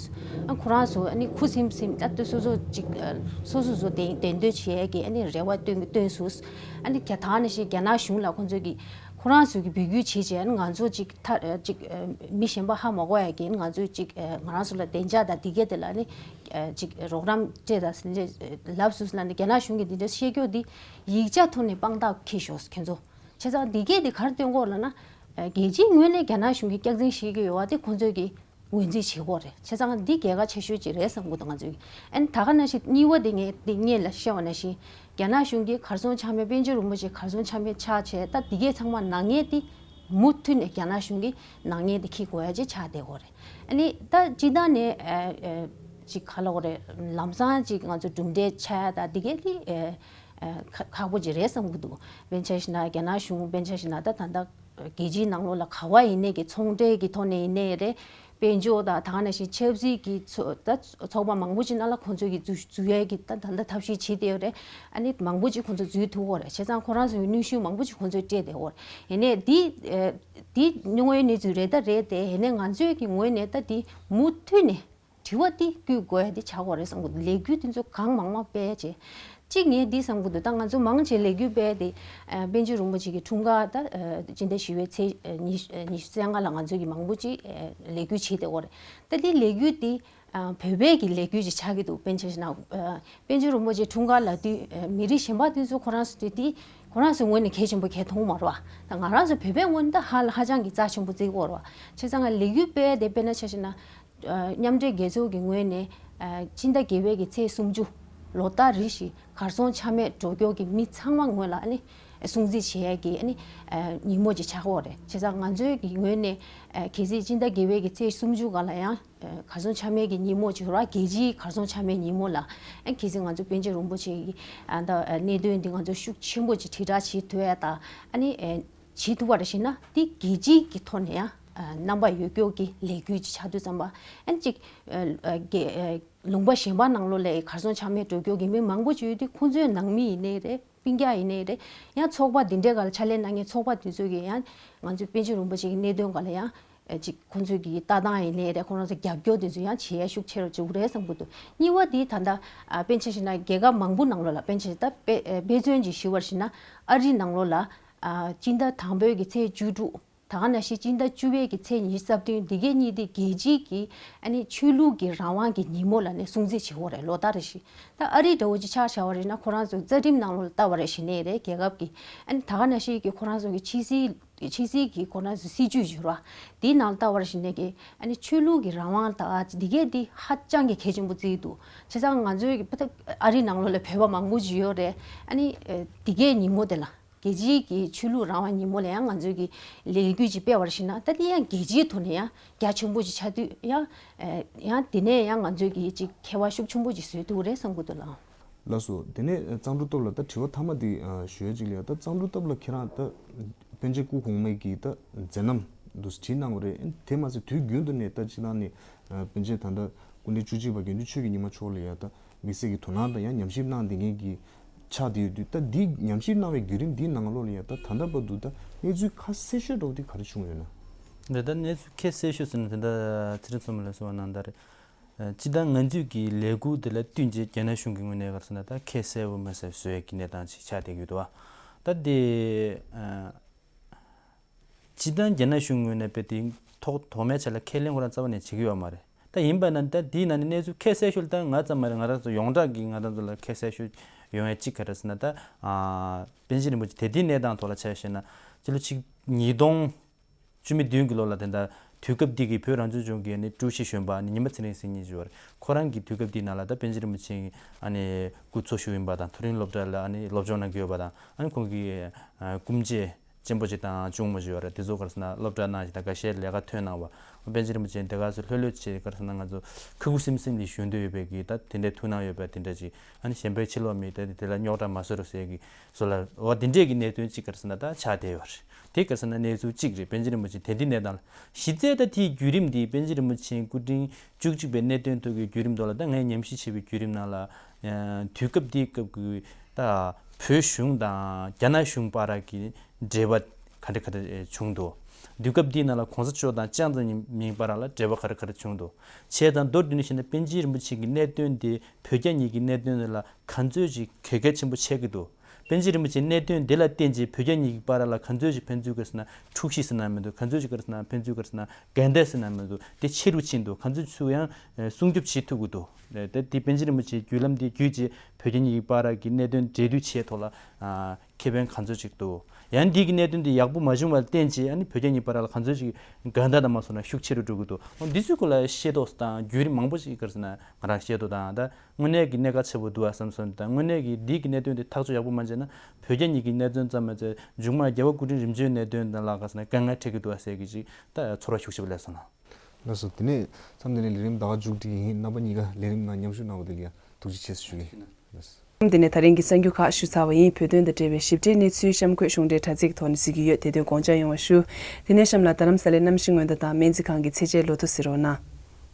ཨ་ཁོ་རང་ཚོ་ཨ་ནི་ཁུ་སིམ་སིམ་ད་ལྟ་སོ་སོ་ཅིག་ཨ་སོ་སོ་སོ་གདན་གདན་འདོད་བྱེད་ཀྱི་ཨ་ནི་རེ་བ་བཏོན་བཏོན་སོང་། ཨ་ནི་རྒྱ་ད་ག་ནང་བཞིན་རྒྱ་ནག་གཞུང་ལ་ཁོང་ཚོས་ཀྱི་ཁོ་རང་ཚོས་ཀྱི་འབོད་སྐུལ་བྱེད་བྱས་ཨ་ནི་ང་ཚོ་ཅིག་ཐ་ཅིག་མི་གཞན་པ་ཧ་མ་གོ་ཡ་གི་ང་ཚོས་ཅིག་ང་རང་ཚོ་ལ་བདེ་འཇགས་དང་དེ་གས་དེ་ལ་ཨ་ནི་ཅིག་རོགས་རམ་སྤྲད་དང་ལབ་སོང་ལབ་ནས་རྒྱ་ནག་གཞུང་གིས་འདི་འདྲ་བཤད་རྒྱུ་འདི་ཡིག་ཆ་ཐོག་ནས་དཔང་རྟགས་འཁྱེར་ཤོག་ཁྱེད་ཚོ། བྱས་ཙང་འདི་གས་འདི་ག་རེ་སྟོན་གྱི་ཡོད་ལབ་ན། རྒྱལ་སྤྱིའི་ངོས་ནས་རྒྱ་ནག་གཞུང་གིས་སྐྱག་རྫུན་བཤད་ཀྱི་ཡོད་པ་དེ་ཁོང་ཚོས་ཀྱིས་ངོས་འཛིན་བྱེད་ཀྱི་ཡོད་རེད། བྱས་ཙང་འདི་གལ་འགངས་ཆེ་ཤོས་ཅིག་རེད་བསམ་གྱི་འདུག་ང་ཚོས། ཨ་ནི་ད་ག་ནང་བཞིན་གཉིས་པ་དེ་ངས་འདི་སྔོན་ལ་བཤད་པ་ནང་བཞིན་རྒྱ་ནག་གཞུང་གིས་གར་སོང་ཆ་མེད་པཎ་ཆེན་རིན་པོ་ཆེ་གར་སོང་ཆ་མེད་ཆགས་བྱས་ད་འདི་གས་ཚང་མ་ནག་ཉེས་དེ་མུ་མཐུད་ནས་རྒྱ་ནག་གཞུང་གིས་ནག་ཉེས་དེ་འཁྱེར་དགོས་ཡ་ཅིག་ཆགས་བསྡད་ཡོད་རེད། ཨ་ནི་ད་སྤྱིར་བཏང་ནས་ཨ་ཨ་ཅིག་ག་ལབ་དགོས་རེད། ལམ་སང་ཅིག་ང་ཚོ་གྲུབ་འབྲས་ཆགས་ཡ་ད་འདི་གས་དེ་ཨ། ཁག་པོ་ཅིག་རེད་བསམ་གྱི་འདུག་དཔེར་ན་ཆ་བཞག་ན་རྒྱ་ནག་གཞུང་དཔེར་ན་ཆ་བཞག་ན་ད་ད་ལྟ་རྒྱལ་སྤྱིའི་ནང་ལོགས་ལ་ག་བ་ཡིན་ནའི་གི་ཚོང་འབྲེལ་གྱི་ཐོག་ནས་ཡིན་ནའི་རེད། དཔལ་འབྱོར་དང་ད་ག་ནང་བཞིན་ཆབ་སྲིད་ཀྱི་ཚོ་ད་ཚོགས་པ་མང་པོ་ཅིག་ནང་ལ་ཁོང་ཚོས་ཀྱི་འཛུལ་འཛུལ་ཡས་ཀྱི་ད་ད་ལྟ་ཐབས་ཤེས་བྱེད་བསྡད་ཡོད་རེད། ཨ་ནི་མང་པོ་ཅིག་ཁོང་ཚོ་འཛུལ་ཐུབ་ཀྱི་ཡོད་རེད། བྱས་ཙང་ཁོ་རང་ཚོའི་གནོན་ཤུགས་མང་པོ་ཅིག་ཁོང་ཚོས་སྤྲད་བསྡད་ཡོད་རེད། ཡིན་ནའི་འདི་འདི་དངོས་ཡོད་གནས་ཚུལ་རེད་ད་རེད་དེ། ཡིན་ནའི་ང་ཚོའི་གི་ངོས་ནས་ད་འདི་མུ་མཐུད་ནས། དྲི་བ་འདི་བསྐྱུར་དགོས་ཡ་འདི་ཆགས་ཀྱི་ཡོད་རེད་བསམ་གྱི་འདུག་ལས་འགུལ་འདི་ཚོ་གང་མང་མང་སྤེལ་བྱས། གཅིག་ངས་འདི་བསམ་གྱི་འདུག་ད་ང་ཚོ་མང་ཆེ་ལས་འགུལ་སྤེལ་ཏེ་ཨ་པཎ་ཆེན་རིན་པོ་ཆེ་གི་འཁྲུངས་སྐར་ད་ཨ་སྤྱི་ཟླ་བཞི་པའི་ཚེས་ཨ་ཉི་ཤུ་ཨ་ཉི་ཤུ་རྩ་ལྔ་ལ་ང་ཚོ་གི་མང་པོ་ཅིག་ཨ་ལས་འགུལ་བྱས་བསྡད་ཡོད་རེད། ད་འདི་ལས་འགུལ་འདི་ཨ་བོད་པའི་གི་ལས་འགུལ་ཅིག་ཆགས་ཀྱི་འདུག་དཔེར་ན་ཆ་བཞག་ན་ཨ་པཎ་ཆེན་རིན་པོ་ཆེ་འཁྲུངས་སྐར་ལབ་དུས་ཨ་མི་རིགས་གཞན་པ་དེ་ཚོ་ཁོ་རང་ཚོ་དེ་དེ་ཁོ་རང་ཚོའི་ངོས་ནས་གལ་ཆེན་པོ་གལ་མཐོང་མ་རེད་བ། ད་ང་རང་ཚོ་བོད་པའི་ངོས་ནས་ད་ཧ་ཧ་ཅང་གི་རྩ་ཆེན་པོ་བརྩི་གི་ཡོད་རེད་བ། བྱས་ཙང་ལས་འགུལ་སྤེལ་ཏེ་དཔེར་ན་ཆ་བཞག་ན། ཨ་མཉམ་འབྲེལ་རྒྱལ་ཚོགས་ཀྱི་ངོས་ནས་ཨ་སྤྱི་ཟླ་བརྒྱད་པའི་གི་ཚེས་སུམ་ཅུ་ལོ་ལྟར་རེ་བཞིན་གར་སོང་ཆ་མེད་འགྲོ་སྐྱོད་ཀྱི་མི་ཚང་མ་ངོས་ལ་ཨ་ནི་སྲུང་བརྩི་བྱེད་ཡས་ཀྱི་ཨ་ནི་ཨ་ཉིན་མོ་ཅིག་ཆགས་ཀྱི་ཡོད་རེད། བྱས་ཙང་ང་ཚོའི་གི་ངོས་ནས་ཨ་གལ་སྲིད་སྤྱི་ཟླ་བརྒྱད་པའི་གི་ཚེས་སུམ་ཅུ་སྒང་ལ་ཡང་ཨ་གར་སོང་ཆ་མེད་ཀྱི་ཉིན་མོ་ཅིག་ཡོད་རེད། རྒྱལ་སྤྱིའི་གར་སོང་ཆ་མེད་ཉིན་མོ་ལ་ཨ་གལ་སྲིད་ང་ཚོ་པཎ་ཆེན་རིན་པོ་ཆེ་གི་ཨ་ད་ཨ་གནད་དོན་འདི་ང་ཚོ་ཤུགས་ཆེན་པོ་ཅིག་དྲིལ་བསྒྲགས་བྱེད་ཐུབ་ཡས་དང་ཨ་ནི་ཨ། བྱེད་ཐུབ་པ་རེད་ཞེ་ན་འདི་རྒྱལ་སྤྱིའི་གི་ཐོག་ནས་ཡང་ཨ་རྣམ་པ་ཡོད་སྐྱོ་གི་ལས་འགུལ་ཅིག་ཆགས་དུས་ཙམ་པ་ཨ་ནི་ཅིག་ཨ་ཨ་རྒྱལ་ཨ་ལུང་པ་གཞན་པ་ནང་ལོགས་ལ་གར་སོང་ཆ་མེད་འགྲོ་སྐྱོ་གི་མི་མང་པོ་ཅིག་ཡོད་དུས་ཁོང་ཚོའི་ནང་མི་ཡིན་ནའི་རེད། སྤུན་ཀྱག་ཡིན་ནའི་རེད། ཡང་ཚོགས་པ་འདི་འདྲའི་སྒང་ལ་ཕྱག་ལས་གནང་མཁན་ཚོགས་པ་དེ་ཚོ་གིས་ཡང་ང་ཚོའི་པཎ་ཆེན་རིན་པོ་ཆེ་གི་གནད་དོན་སྒང་ལ་ཡང་ཨ་ཅིག་ཁོང་ཚོའི་གི་ལྟ་སྟངས་ཡིན་ནའི་རེད། ཁོང་རང་ཚོ་རྒྱབ་སྐྱོར་དེ་ཚོ་ཡང་བྱེད་ཡ་ཤུགས་ཆེ་རུ་འགྲོ་གི་རེད་བསམ་གྱི་འདུག་གཉིས་པ་དེ་ད་ལྟ་ཨ་དཔེར་ན་ཆ་བཞག་ན་རྒྱལ་ཁབ་མང་པོ་ནང་ལོགས་ལ་དཔེར་ན་ཆ་བཞག་ད་དཔེ་ཨ་དཔེ་མཚོན་ཅིག་ཞུས་པར་བྱས་ན་ཨ་རི་ནང་ལོགས་ལ་ཨ་སྤྱི་ཟླ་དང་པོའི་གི་ཚེས་བཅུ་དྲུག་ ད་ག་ནང་བཞིན་སྤྱི་ཟླ་བཅུ་པའི་གི་ཚེས་ཉི་ཤུ་རྩ་བདུན་འདི་གའི་གཉིས་དེ་རྒྱལ་སྤྱིའི་གི་ཨ་ནི་ཆོས་ལུགས་ཀྱི་རང་དབང་གི་ཉིན་མོ་ལབ་ནས་སྲུང་བརྩི་བྱེད་ཀྱི་ཡོད་རེད། ལོ་ལྟར་རེ་བཞིན། ད་ཨ་རི་འདྲ་བོ་ཅིག་ཆ་བཞག་པ་རེད་ན་ཁོ་རང་ཚོ་རྩ་ཁྲིམས་ནང་ལོགས་ལ་ལྟ་བ་རེ་བཞིན་ནས་རེད། རྒྱལ་ཁབ་ཀྱི་ཨ་ནི་ད་ག་ནང་བཞིན་གྱི་ཁོ་རང་ཚོ་གི་ཕྱི་སྲིད་ཕྱི་སྲིད་ཀྱི་ཁོ་རང་ཚོ་སྲིད་ཇུས་ཡོད་རེད་བ། དེའི་ནང་ལ་ལྟ་བ་རེ་བཞིན་ནས་ཀྱི་ཨ་ནི་ཆོས་ལུགས་ཀྱི་རང་དབང་དང་འདི་གས་འདི་ཧ་ཅང་གི་གལ་ཆེན་པོ་བརྩིས་འདུག་བྱས་ཙང་ང་ཚོའི་གི་ཨ་རི་ནང་ལོགས་ལ་བོད་པ་མང་པོ་ཅིག་ཡོད་རེད། ཨ་ནི་འདི་གའི་ཉིན་མོ་དེ་ལ་རྒྱལ་སྤྱིའི་གི་ཆོས་ལུགས་རང་དབང་ཉིན་མོ་ལ་ཡང་ང་ཚོའི་གི་ལས་འགུལ་ཅིག་སྤེལ་བ་རེ་བཞིན་ན། ད་འདི་ཡང་རྒྱལ་སྤྱིའི་ཐོག་ནས་ཡང་རྒྱ་ཆེན་པོ་ཅིག་ཆགས་དུས་ཡང་ཡང་དེ་ནས་ཡང་ང་ཚོའི་གི་ཅིག་ཁྱད་པར་ཤུགས་ཆེན་པོ་ཅིག་བཟོས་འདུག་རེད་བསམ་གྱི་འདུག་ལགས། ལགས་སོ། དེ་ནས་གཙང་སྒྲོལ་སྟོབས་ལ་ད་དྲི་བ་མཐའ་མ་དེ་ཨ་ཞུ་ཡ་གཅིག་ལ་ཡ། ད་གཙང་སྒྲོལ་སྟོབས་ལ་ཁྱེད་རང་ད་པཎ་ཆེན་སྐུ་གོང་མའི་གི་ད་མཛད་རྣམ་འདུག་བྲིས་གནང་བ་རེད། དེ་མ་ཟད་དུས་རྒྱུན་དུ་ནས་ད་སྤྱི་བཏང་ནས་ཨ་པཎ་ཆེན་ད་ལྟ་སྐུ་ཕྲེང་བཅུ་གཅིག་པ་དགེ་འདུན་ཆོས་ཀྱི་ཉི་མ་མཆོག་ལ་ཡ་ད་དམིགས་བསལ་གྱི་དོ་སྣང་དང་ཡང་ཉམས་ཞིབ་གནང་བསྡད་མཁན་གྱི་ཆགས་བསྡད་ཡོད་དུས། ད་འདི་ཉམས་ཞིབ་གནང་བའི་བརྒྱུད་རིམ་འདིའི་ནང་ལོགས་ལ་ཡ་ད་ད་ལྟ་བར་དུ་ད་གནས་ཚུལ་ཁ་གསལ་ཤོས་འདྲ་བོ་དེ་ག་རེ་བྱུང་ཡོད་ན། རེད། ད་གནས་ཚུལ་ཁ་གསལ་ཤོས་ཟེར་ན་དེ་འདྲ་ཚེ་རིང་མཚོ་མོ་ལགས་གསུངས་པ་ནང་ལྟར་རེད། སྤྱི་བཏང་ང་ཚོས་ཀྱི་ལས་འགུལ་དེ་ལ་བསྟུན་རྗེས་རྒྱ་ནག་གཞུང་གི་ངོས་ནས་ག་རེ་ཟེར་ན་ད་ཁ་གསལ་པོ་མ་ཟེར་བཟོ་ཡས་ཀྱི་གནས་སྟངས་ཅིག་ཆགས་བསྡད་ཀྱི་འདུག་བ། ད་དེ་ཨ་སྤྱི་བཏང་རྒྱ་ནག་གཞུང་ངོས་ནས་དཔེ་དེ་ཐོག་ཐོག་མའི་ཆ་ལ་ཁས་ལེན་ཁོ་རང་རྩ་བ་ནས་བྱེད་ཀྱི་ཡོད་མ་རེད། ད་ཡིན་པ་ན་ད་དེའི་ནང་ནས་གནས་ཚུལ་ཁ་གསལ་ཤོས་ལ་ད་ང་ཙམ་མ་རེད། ང་རང་ཚོ་ཡོངས་གྲགས་ཀྱི་ང་རང་ཚོ་ལ་ཁ་གསལ་ཤོས་ཡོང་ཡས་གཅིག་ག་རེ་ཟེར་ན། ད་ཨ་པཎ་ཆེན་རིན་པོ་ཆེ་དེ་དུས་གནས་སྟངས་ཐོག་ལ་ཆ་བཞག་ན་སྤྱི་ལོ་ཆིག་ཉིས་སྟོང་བཅུ་མེད་བདུན་གྱི་ལོ་ལ་དེ་འདྲ་དུས་སྐབས་འདི་གི་བོད་རང་སྐྱོང་ལྗོངས་ཀྱི་ཨ་ནི་ཀྲུའུ་ཞི་གཞོན་པ་ཨ་ནི་ཉི་མ་ཚེ་རིང་ཟེར་མཁན་ཅིག་ཡོད་རེད། ཁོ་རང་གི་དུས་སྐབས་འདིའི་ནང་ལ་ད་པཎ་ཆེན་རིན་པོ་ཆེ་ཨ་ནི་སྐུ་འཚོ་བཞུགས་ཡིན་པ་དང་། མཐོ་རིམ་སློབ་གྲྭ་ལ་ཨ་ནི་སློབ་སྦྱོང་གནང་གི་ཡོད་པ་དང་། ཨ་ནི་ཁོང་གི་ཨ་སྐུ་མཆེད་ཆེན་པོ་ཅིག་དང་གཅུང་མོ་ཅིག་ཡོད་རེད། དེ་ཚོ་ག་རེ་ཟེར་ན་སློབ་གྲྭ་ནང་ཞིག་དང་འགའ་ཤས་ལས་ཀ་ཐོན་གནང་བ། པཎ་ཆེན་རིན་པོ་ཆེ་དེ་ག་ཚོད་ལྷོད་ལྷོད་བྱས་ག་རེ་ཟེར་ན་ང་ཚོ་ཁ་ཁུ་སིམ་སིམ་ལ་བཞུགས་འདོད་ཡོད་པའི་གི་ད་དེ་འདྲའི་ཐུགས་སྣང་ཡོད་པ་དེ་འདྲ་ཅིག་ཨ་ནི་གཞན་པའི་ཕྱི་ལོགས་མི་དེ་དེ་ལ་རྙོག་དྲ་མ་བཟོ་རོགས་ཟེར་གི་བཟོ་ལ་འོ་དེ་འདྲས་ཀྱི་གནད་དོན་ཅིག་ག་རེ་ཟེར་ན་ད་ཆགས་བསྡད་ཡོད་རེད། དེ་ག་རེ་ཟེར་ན་གནས་ཚུལ་གཅིག་རེད། པཎ་ཆེན་རིན་པོ་ཆེ་དེ་འདྲའི་གནས་སྟངས་ལ་གཞི་རྩའི་ད་དེའི་བརྒྱུད་རིམ་འདི་པཎ་ཆེན་རིན་པོ་ཆེ་སྐུ་ཕྲེང་བཅུ་གཅིག་པའི་གནད་དོན་ཐོག་གི་བརྒྱུད་རིམ་ཐོག་ལ་ད་ངས་ཉམས་ཞིབ་བྱས་པའི་བརྒྱུད་རིམ་ནང་ལ་ཨ་དུས་སྐབས་དེའི་སྐབས་ཀྱི་ད་བོད་གཞུང་དང་རྒྱ་ནག་གཞུང་བར་གྱི་འབྲེལ་བ་ག་འདྲ་ག་འདྲ་བྱུང་འདུག་དུས་སྐབས་འདིའི་ནང་ལ་གོང་ས་མཆོག་དང་ཅང་ཙེ་མིན་བར་ལ་འབྲེལ་བ་ག་རེ་ག་རེ་བྱུང་འདུག་བྱས་ཙང་མདོར་བསྡུས་ནས་བཤད་ན་པཎ་ཆེན་རིན་པོ་ཆེ་གི་གནད་དོན་དེ་བོད་རྒྱ་གཉིས་ཀྱི་གནད་དོན་ལ་ག་ཚོད་ཅིག་གལ་གལ་ཆེན་པོ་ཆགས་ཀྱི་འདུག་པཎ་ཆེན་རིན་པོ་ཆེའི་གནད་དོན་འདི་ལ་བརྟེན་བྱས་བོད་རྒྱ་གཉིས་ཀྱི་བར་ལ་ག་ཚོད་ཅིག་ཕན་ཚུན་ག་རེ་ཟེར་ན་འཁྲུག་གཞི་ཟེར་ན་མི་འདུག་ག་ཚོད་ཅིག་ག་རེ་ཟེར་ན་ཕན་ཚུན་ག་རེ་ཟེར་ན་འགལ་ཟླ་ཟེར་ན་མི་འདུག་དེ་ཆེ་རུ་ཕྱིན་འདུག་ག་ཚོད་ཅིག་ཡང་སྲུང་སྐྱོབ་བྱེད་ཐུབ་ཀྱི་འདུག་དེ་དེ་པཎ་ཆེན་རིན་པོ་ཆེའི་བརྒྱུད་ལམ་འདི་བརྒྱུད་བྱས་བོད་རྒྱ་གཉིས་ཀྱི་བར་གྱི་གནད་དོན་འབྲེལ་མཐུད་བྱེད་ཐོག་ལ་ཨ་ཁེ་ཕན་ག་ཚོད་ཅིག་འདུག་ཡང་འདི་གི་གནད་དོན་འདི་ཡག་པོ་མ་བྱུང་བ་ལ་བརྟེན་བྱས་ཨ་ནི་བོད་རྒྱ་གཉིས་བར་ལ་ག་ཚོད་ཅིག་འགལ་ཟླ་དང་མ་སོང་ན་ཤུགས་ཆེ་རུ་འགྲོ་གི་འདུག་འོ་འདི་ཚོའི་སྐོར་ལ་ཤེས་རྟོགས་དང་བརྒྱུད་རིམ་མང་པོ་ཞིག་ག་རེ་ཟེར་ན་ང་རང་ཤེས་རྟོགས་དང་ད། དངོས་གནས་ཀྱི་གནད་འགག་ཆེ་པོ་འདུག་ཨ་བསམ་སོང་། དང་དངོས་གནས་ཀྱི་འདི་གི་གནད་དོན་དེ་ཐག་གཅོད་ཡག་པོ་མ་བྱས་ན་བོད་རྒྱ་གཉིས་ཀྱི་གནད་དོན་ཙམ་མ་ཟད་མཇུག་མ་རྒྱལ་བ་སྐུ་ཕྲེང་རིམ་བྱོན་གནད་དོན་དང་ལ་ག་ཟེར་ན་དཀའ་ངལ་འཕྲད་ཀྱི་འདུག་ཨ་ཟེར་གྱི་ཅིག་ད་ཚོར་བ་ཤུགས་ཆེ་པོ་སླེབས་སོང་ལགས། ལགས་སོ། དེ་ནས་མཚམས་འདི་ནས་ལས་རིམ་ད་ག་མཇུག་སྒྲིལ་ཡིན། རྣམ་པ་གཉིས་ཀ་ལས་རིམ་ནང་མཉམ་ཞུགས་གནང་བ་དེ་ལ་ཡང་ཐུགས་རྗེ་ཆེ་ཞུ་གི་ཡིན། ལགས་སོ། དེ་ནས་ད་རིང་གི་གསར་འགྱུར་ཁག་ཞུས་ཚར་བ་ཡིན། བོད་དོན་དང་འབྲེལ་བའི་ཞིབ་ཕྲའི་གནས་ཚུལ་གཤམ་འཁོད་གཞུང་འབྲེལ་དྲ་ཚིགས་ཐོག་ནས་གཟིགས་ཀྱི་ཡོད། དེ་དོན་དགོངས་འཇགས་ཡོང་བ་ཞུ། དེ་ནས་གཤམ་ལ་རྡ་རམ་ས་ལའི་གནམ་གཤིས་སྔོན་བརྡ་དང་སྨན་རྩིས་ཁང་གི་ཚེས་ཆའི་ལོ་ཐོ་གཟིགས་རོགས་གནང་།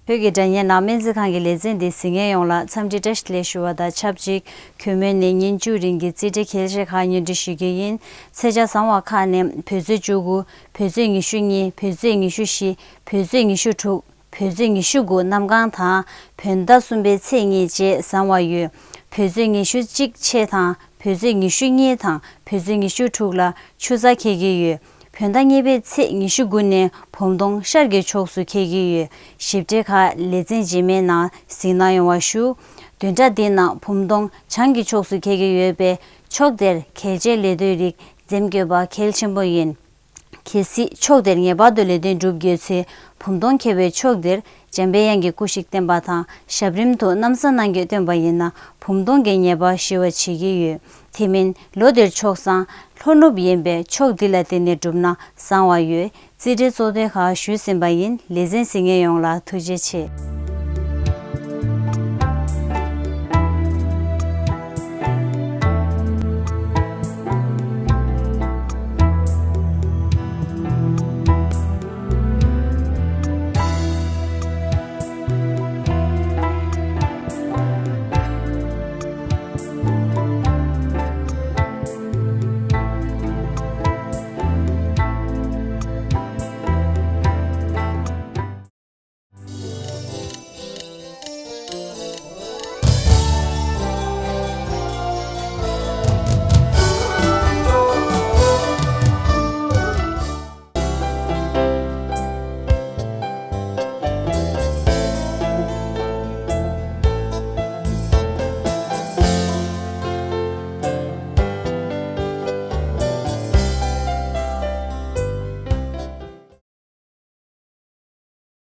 བོད་ཀྱི་སྒྲ་སྙན་ནང་སྨན་རྩིས་ཁང་གི་ལེ་ཚན་འདི་གཟིགས་མཁན་ཡོངས་ལ་འཚམས་འདྲི་བཀྲ་ཤིས་བདེ་ལེགས་ཞུ་བ་དང་ཆབས་ཅིག་གུས་མོ་ནས་ཉིན་བཅུ་རིང་གི་རྩིས་འབྲེལ་གལ་ཆེ་ཁག་སྙན་སྒྲོན་ཞུ་རྒྱུ་ཡིན། ཚེས་ཆ་བཟང་བ་ཁག་ནས་བོད་ཚེས་བཅུ་དགུ། བོད་ཚེས་ཉི་ཤུ་གཉིས། བོད་ཚེས་ཉི་ཤུ་བཞི། བོད་ཚེས་ཉི་ཤུ་དྲུག་བོད་ཚེས་ཉི་ཤུ་དགུ་གནམ་གང་དང་། བོད་ཟླ་གསུམ་པའི་ཚེས་གཉིས་བཅས་བཟང་བ་ཡོད། བོད་ཚེས་ཉི་ཤུ་གཅིག་ཕྱེད་དང་བོད་ཚེས་ཉི་ཤུ་གཉིས་དང་བོད་ཚེས་ཉི་ཤུ་དྲུག་ལ་ཆུ་ཚ་འཁེལ་གྱི་ཡོད། བོད་ཟླ་གཉིས་པའི་ཚེས་ཉི་ཤུ་དགུ་ནས་བུམ་སྟོང་ཤར་གྱི་ཕྱོགས་སུ་འཁེལ་གྱི་ཡོད། ཞིབ་ཕྲའི་ཁག་ལེ་ཚན་རྗེས་མའི་ནང་གཟིགས་གནང་ཡོང་བ་ཞུ། བདུན་ཕྲག་འདིའི་ནང་བུམ་སྟོང་བྱང་གི་ཕྱོགས་སུ་འཁེལ་གྱི་ཡོད་པས་ཕྱོགས་དེར་གལ་ཆེའི་ལས་དོན་རིགས་འཛེམ་དགོས་པ་གལ་ཆེན་པོ་ཡིན། གལ་སྲིད་ཕྱོགས་དེར་ངེས་པར་དུ་ལས་དོན་སྒྲུབ་དགོས་ཚེ་བུམ་སྟོང་འཁེལ་བའི་ཕྱོགས་དེར་འཇམ་པའི་དབྱངས་ཀྱི་སྐུ་ཞིག་བསྟན་པ་དང་ཞབས་རིམ་དུ་གནམ་ས་སྣང་གས་བཏོན་པ་ཡིན་ན་བུམ་སྟོང་གི་ཉེས་པ་ཞི་བར་བྱེད་ཀྱི་ཡོད། དེ་མིན་ལོ་འདིར་ཕྱོགས་བཟང་ལྷོ་ནུབ་ཡིན་པས་ཕྱོགས་འདི་ལ་བརྟེན་ནས་བསྒྲུབས་ན་བཟང་བ་ཡོད། རྩིས་འབྲེལ་གཙོ་དོན་ཁག་ཞུས་ཟིན་པ་ཡིན། ལེ་ཚན་གཟིགས་མཁན་ཡོངས་ལ་ཐུགས་རྗེ་ཆེ།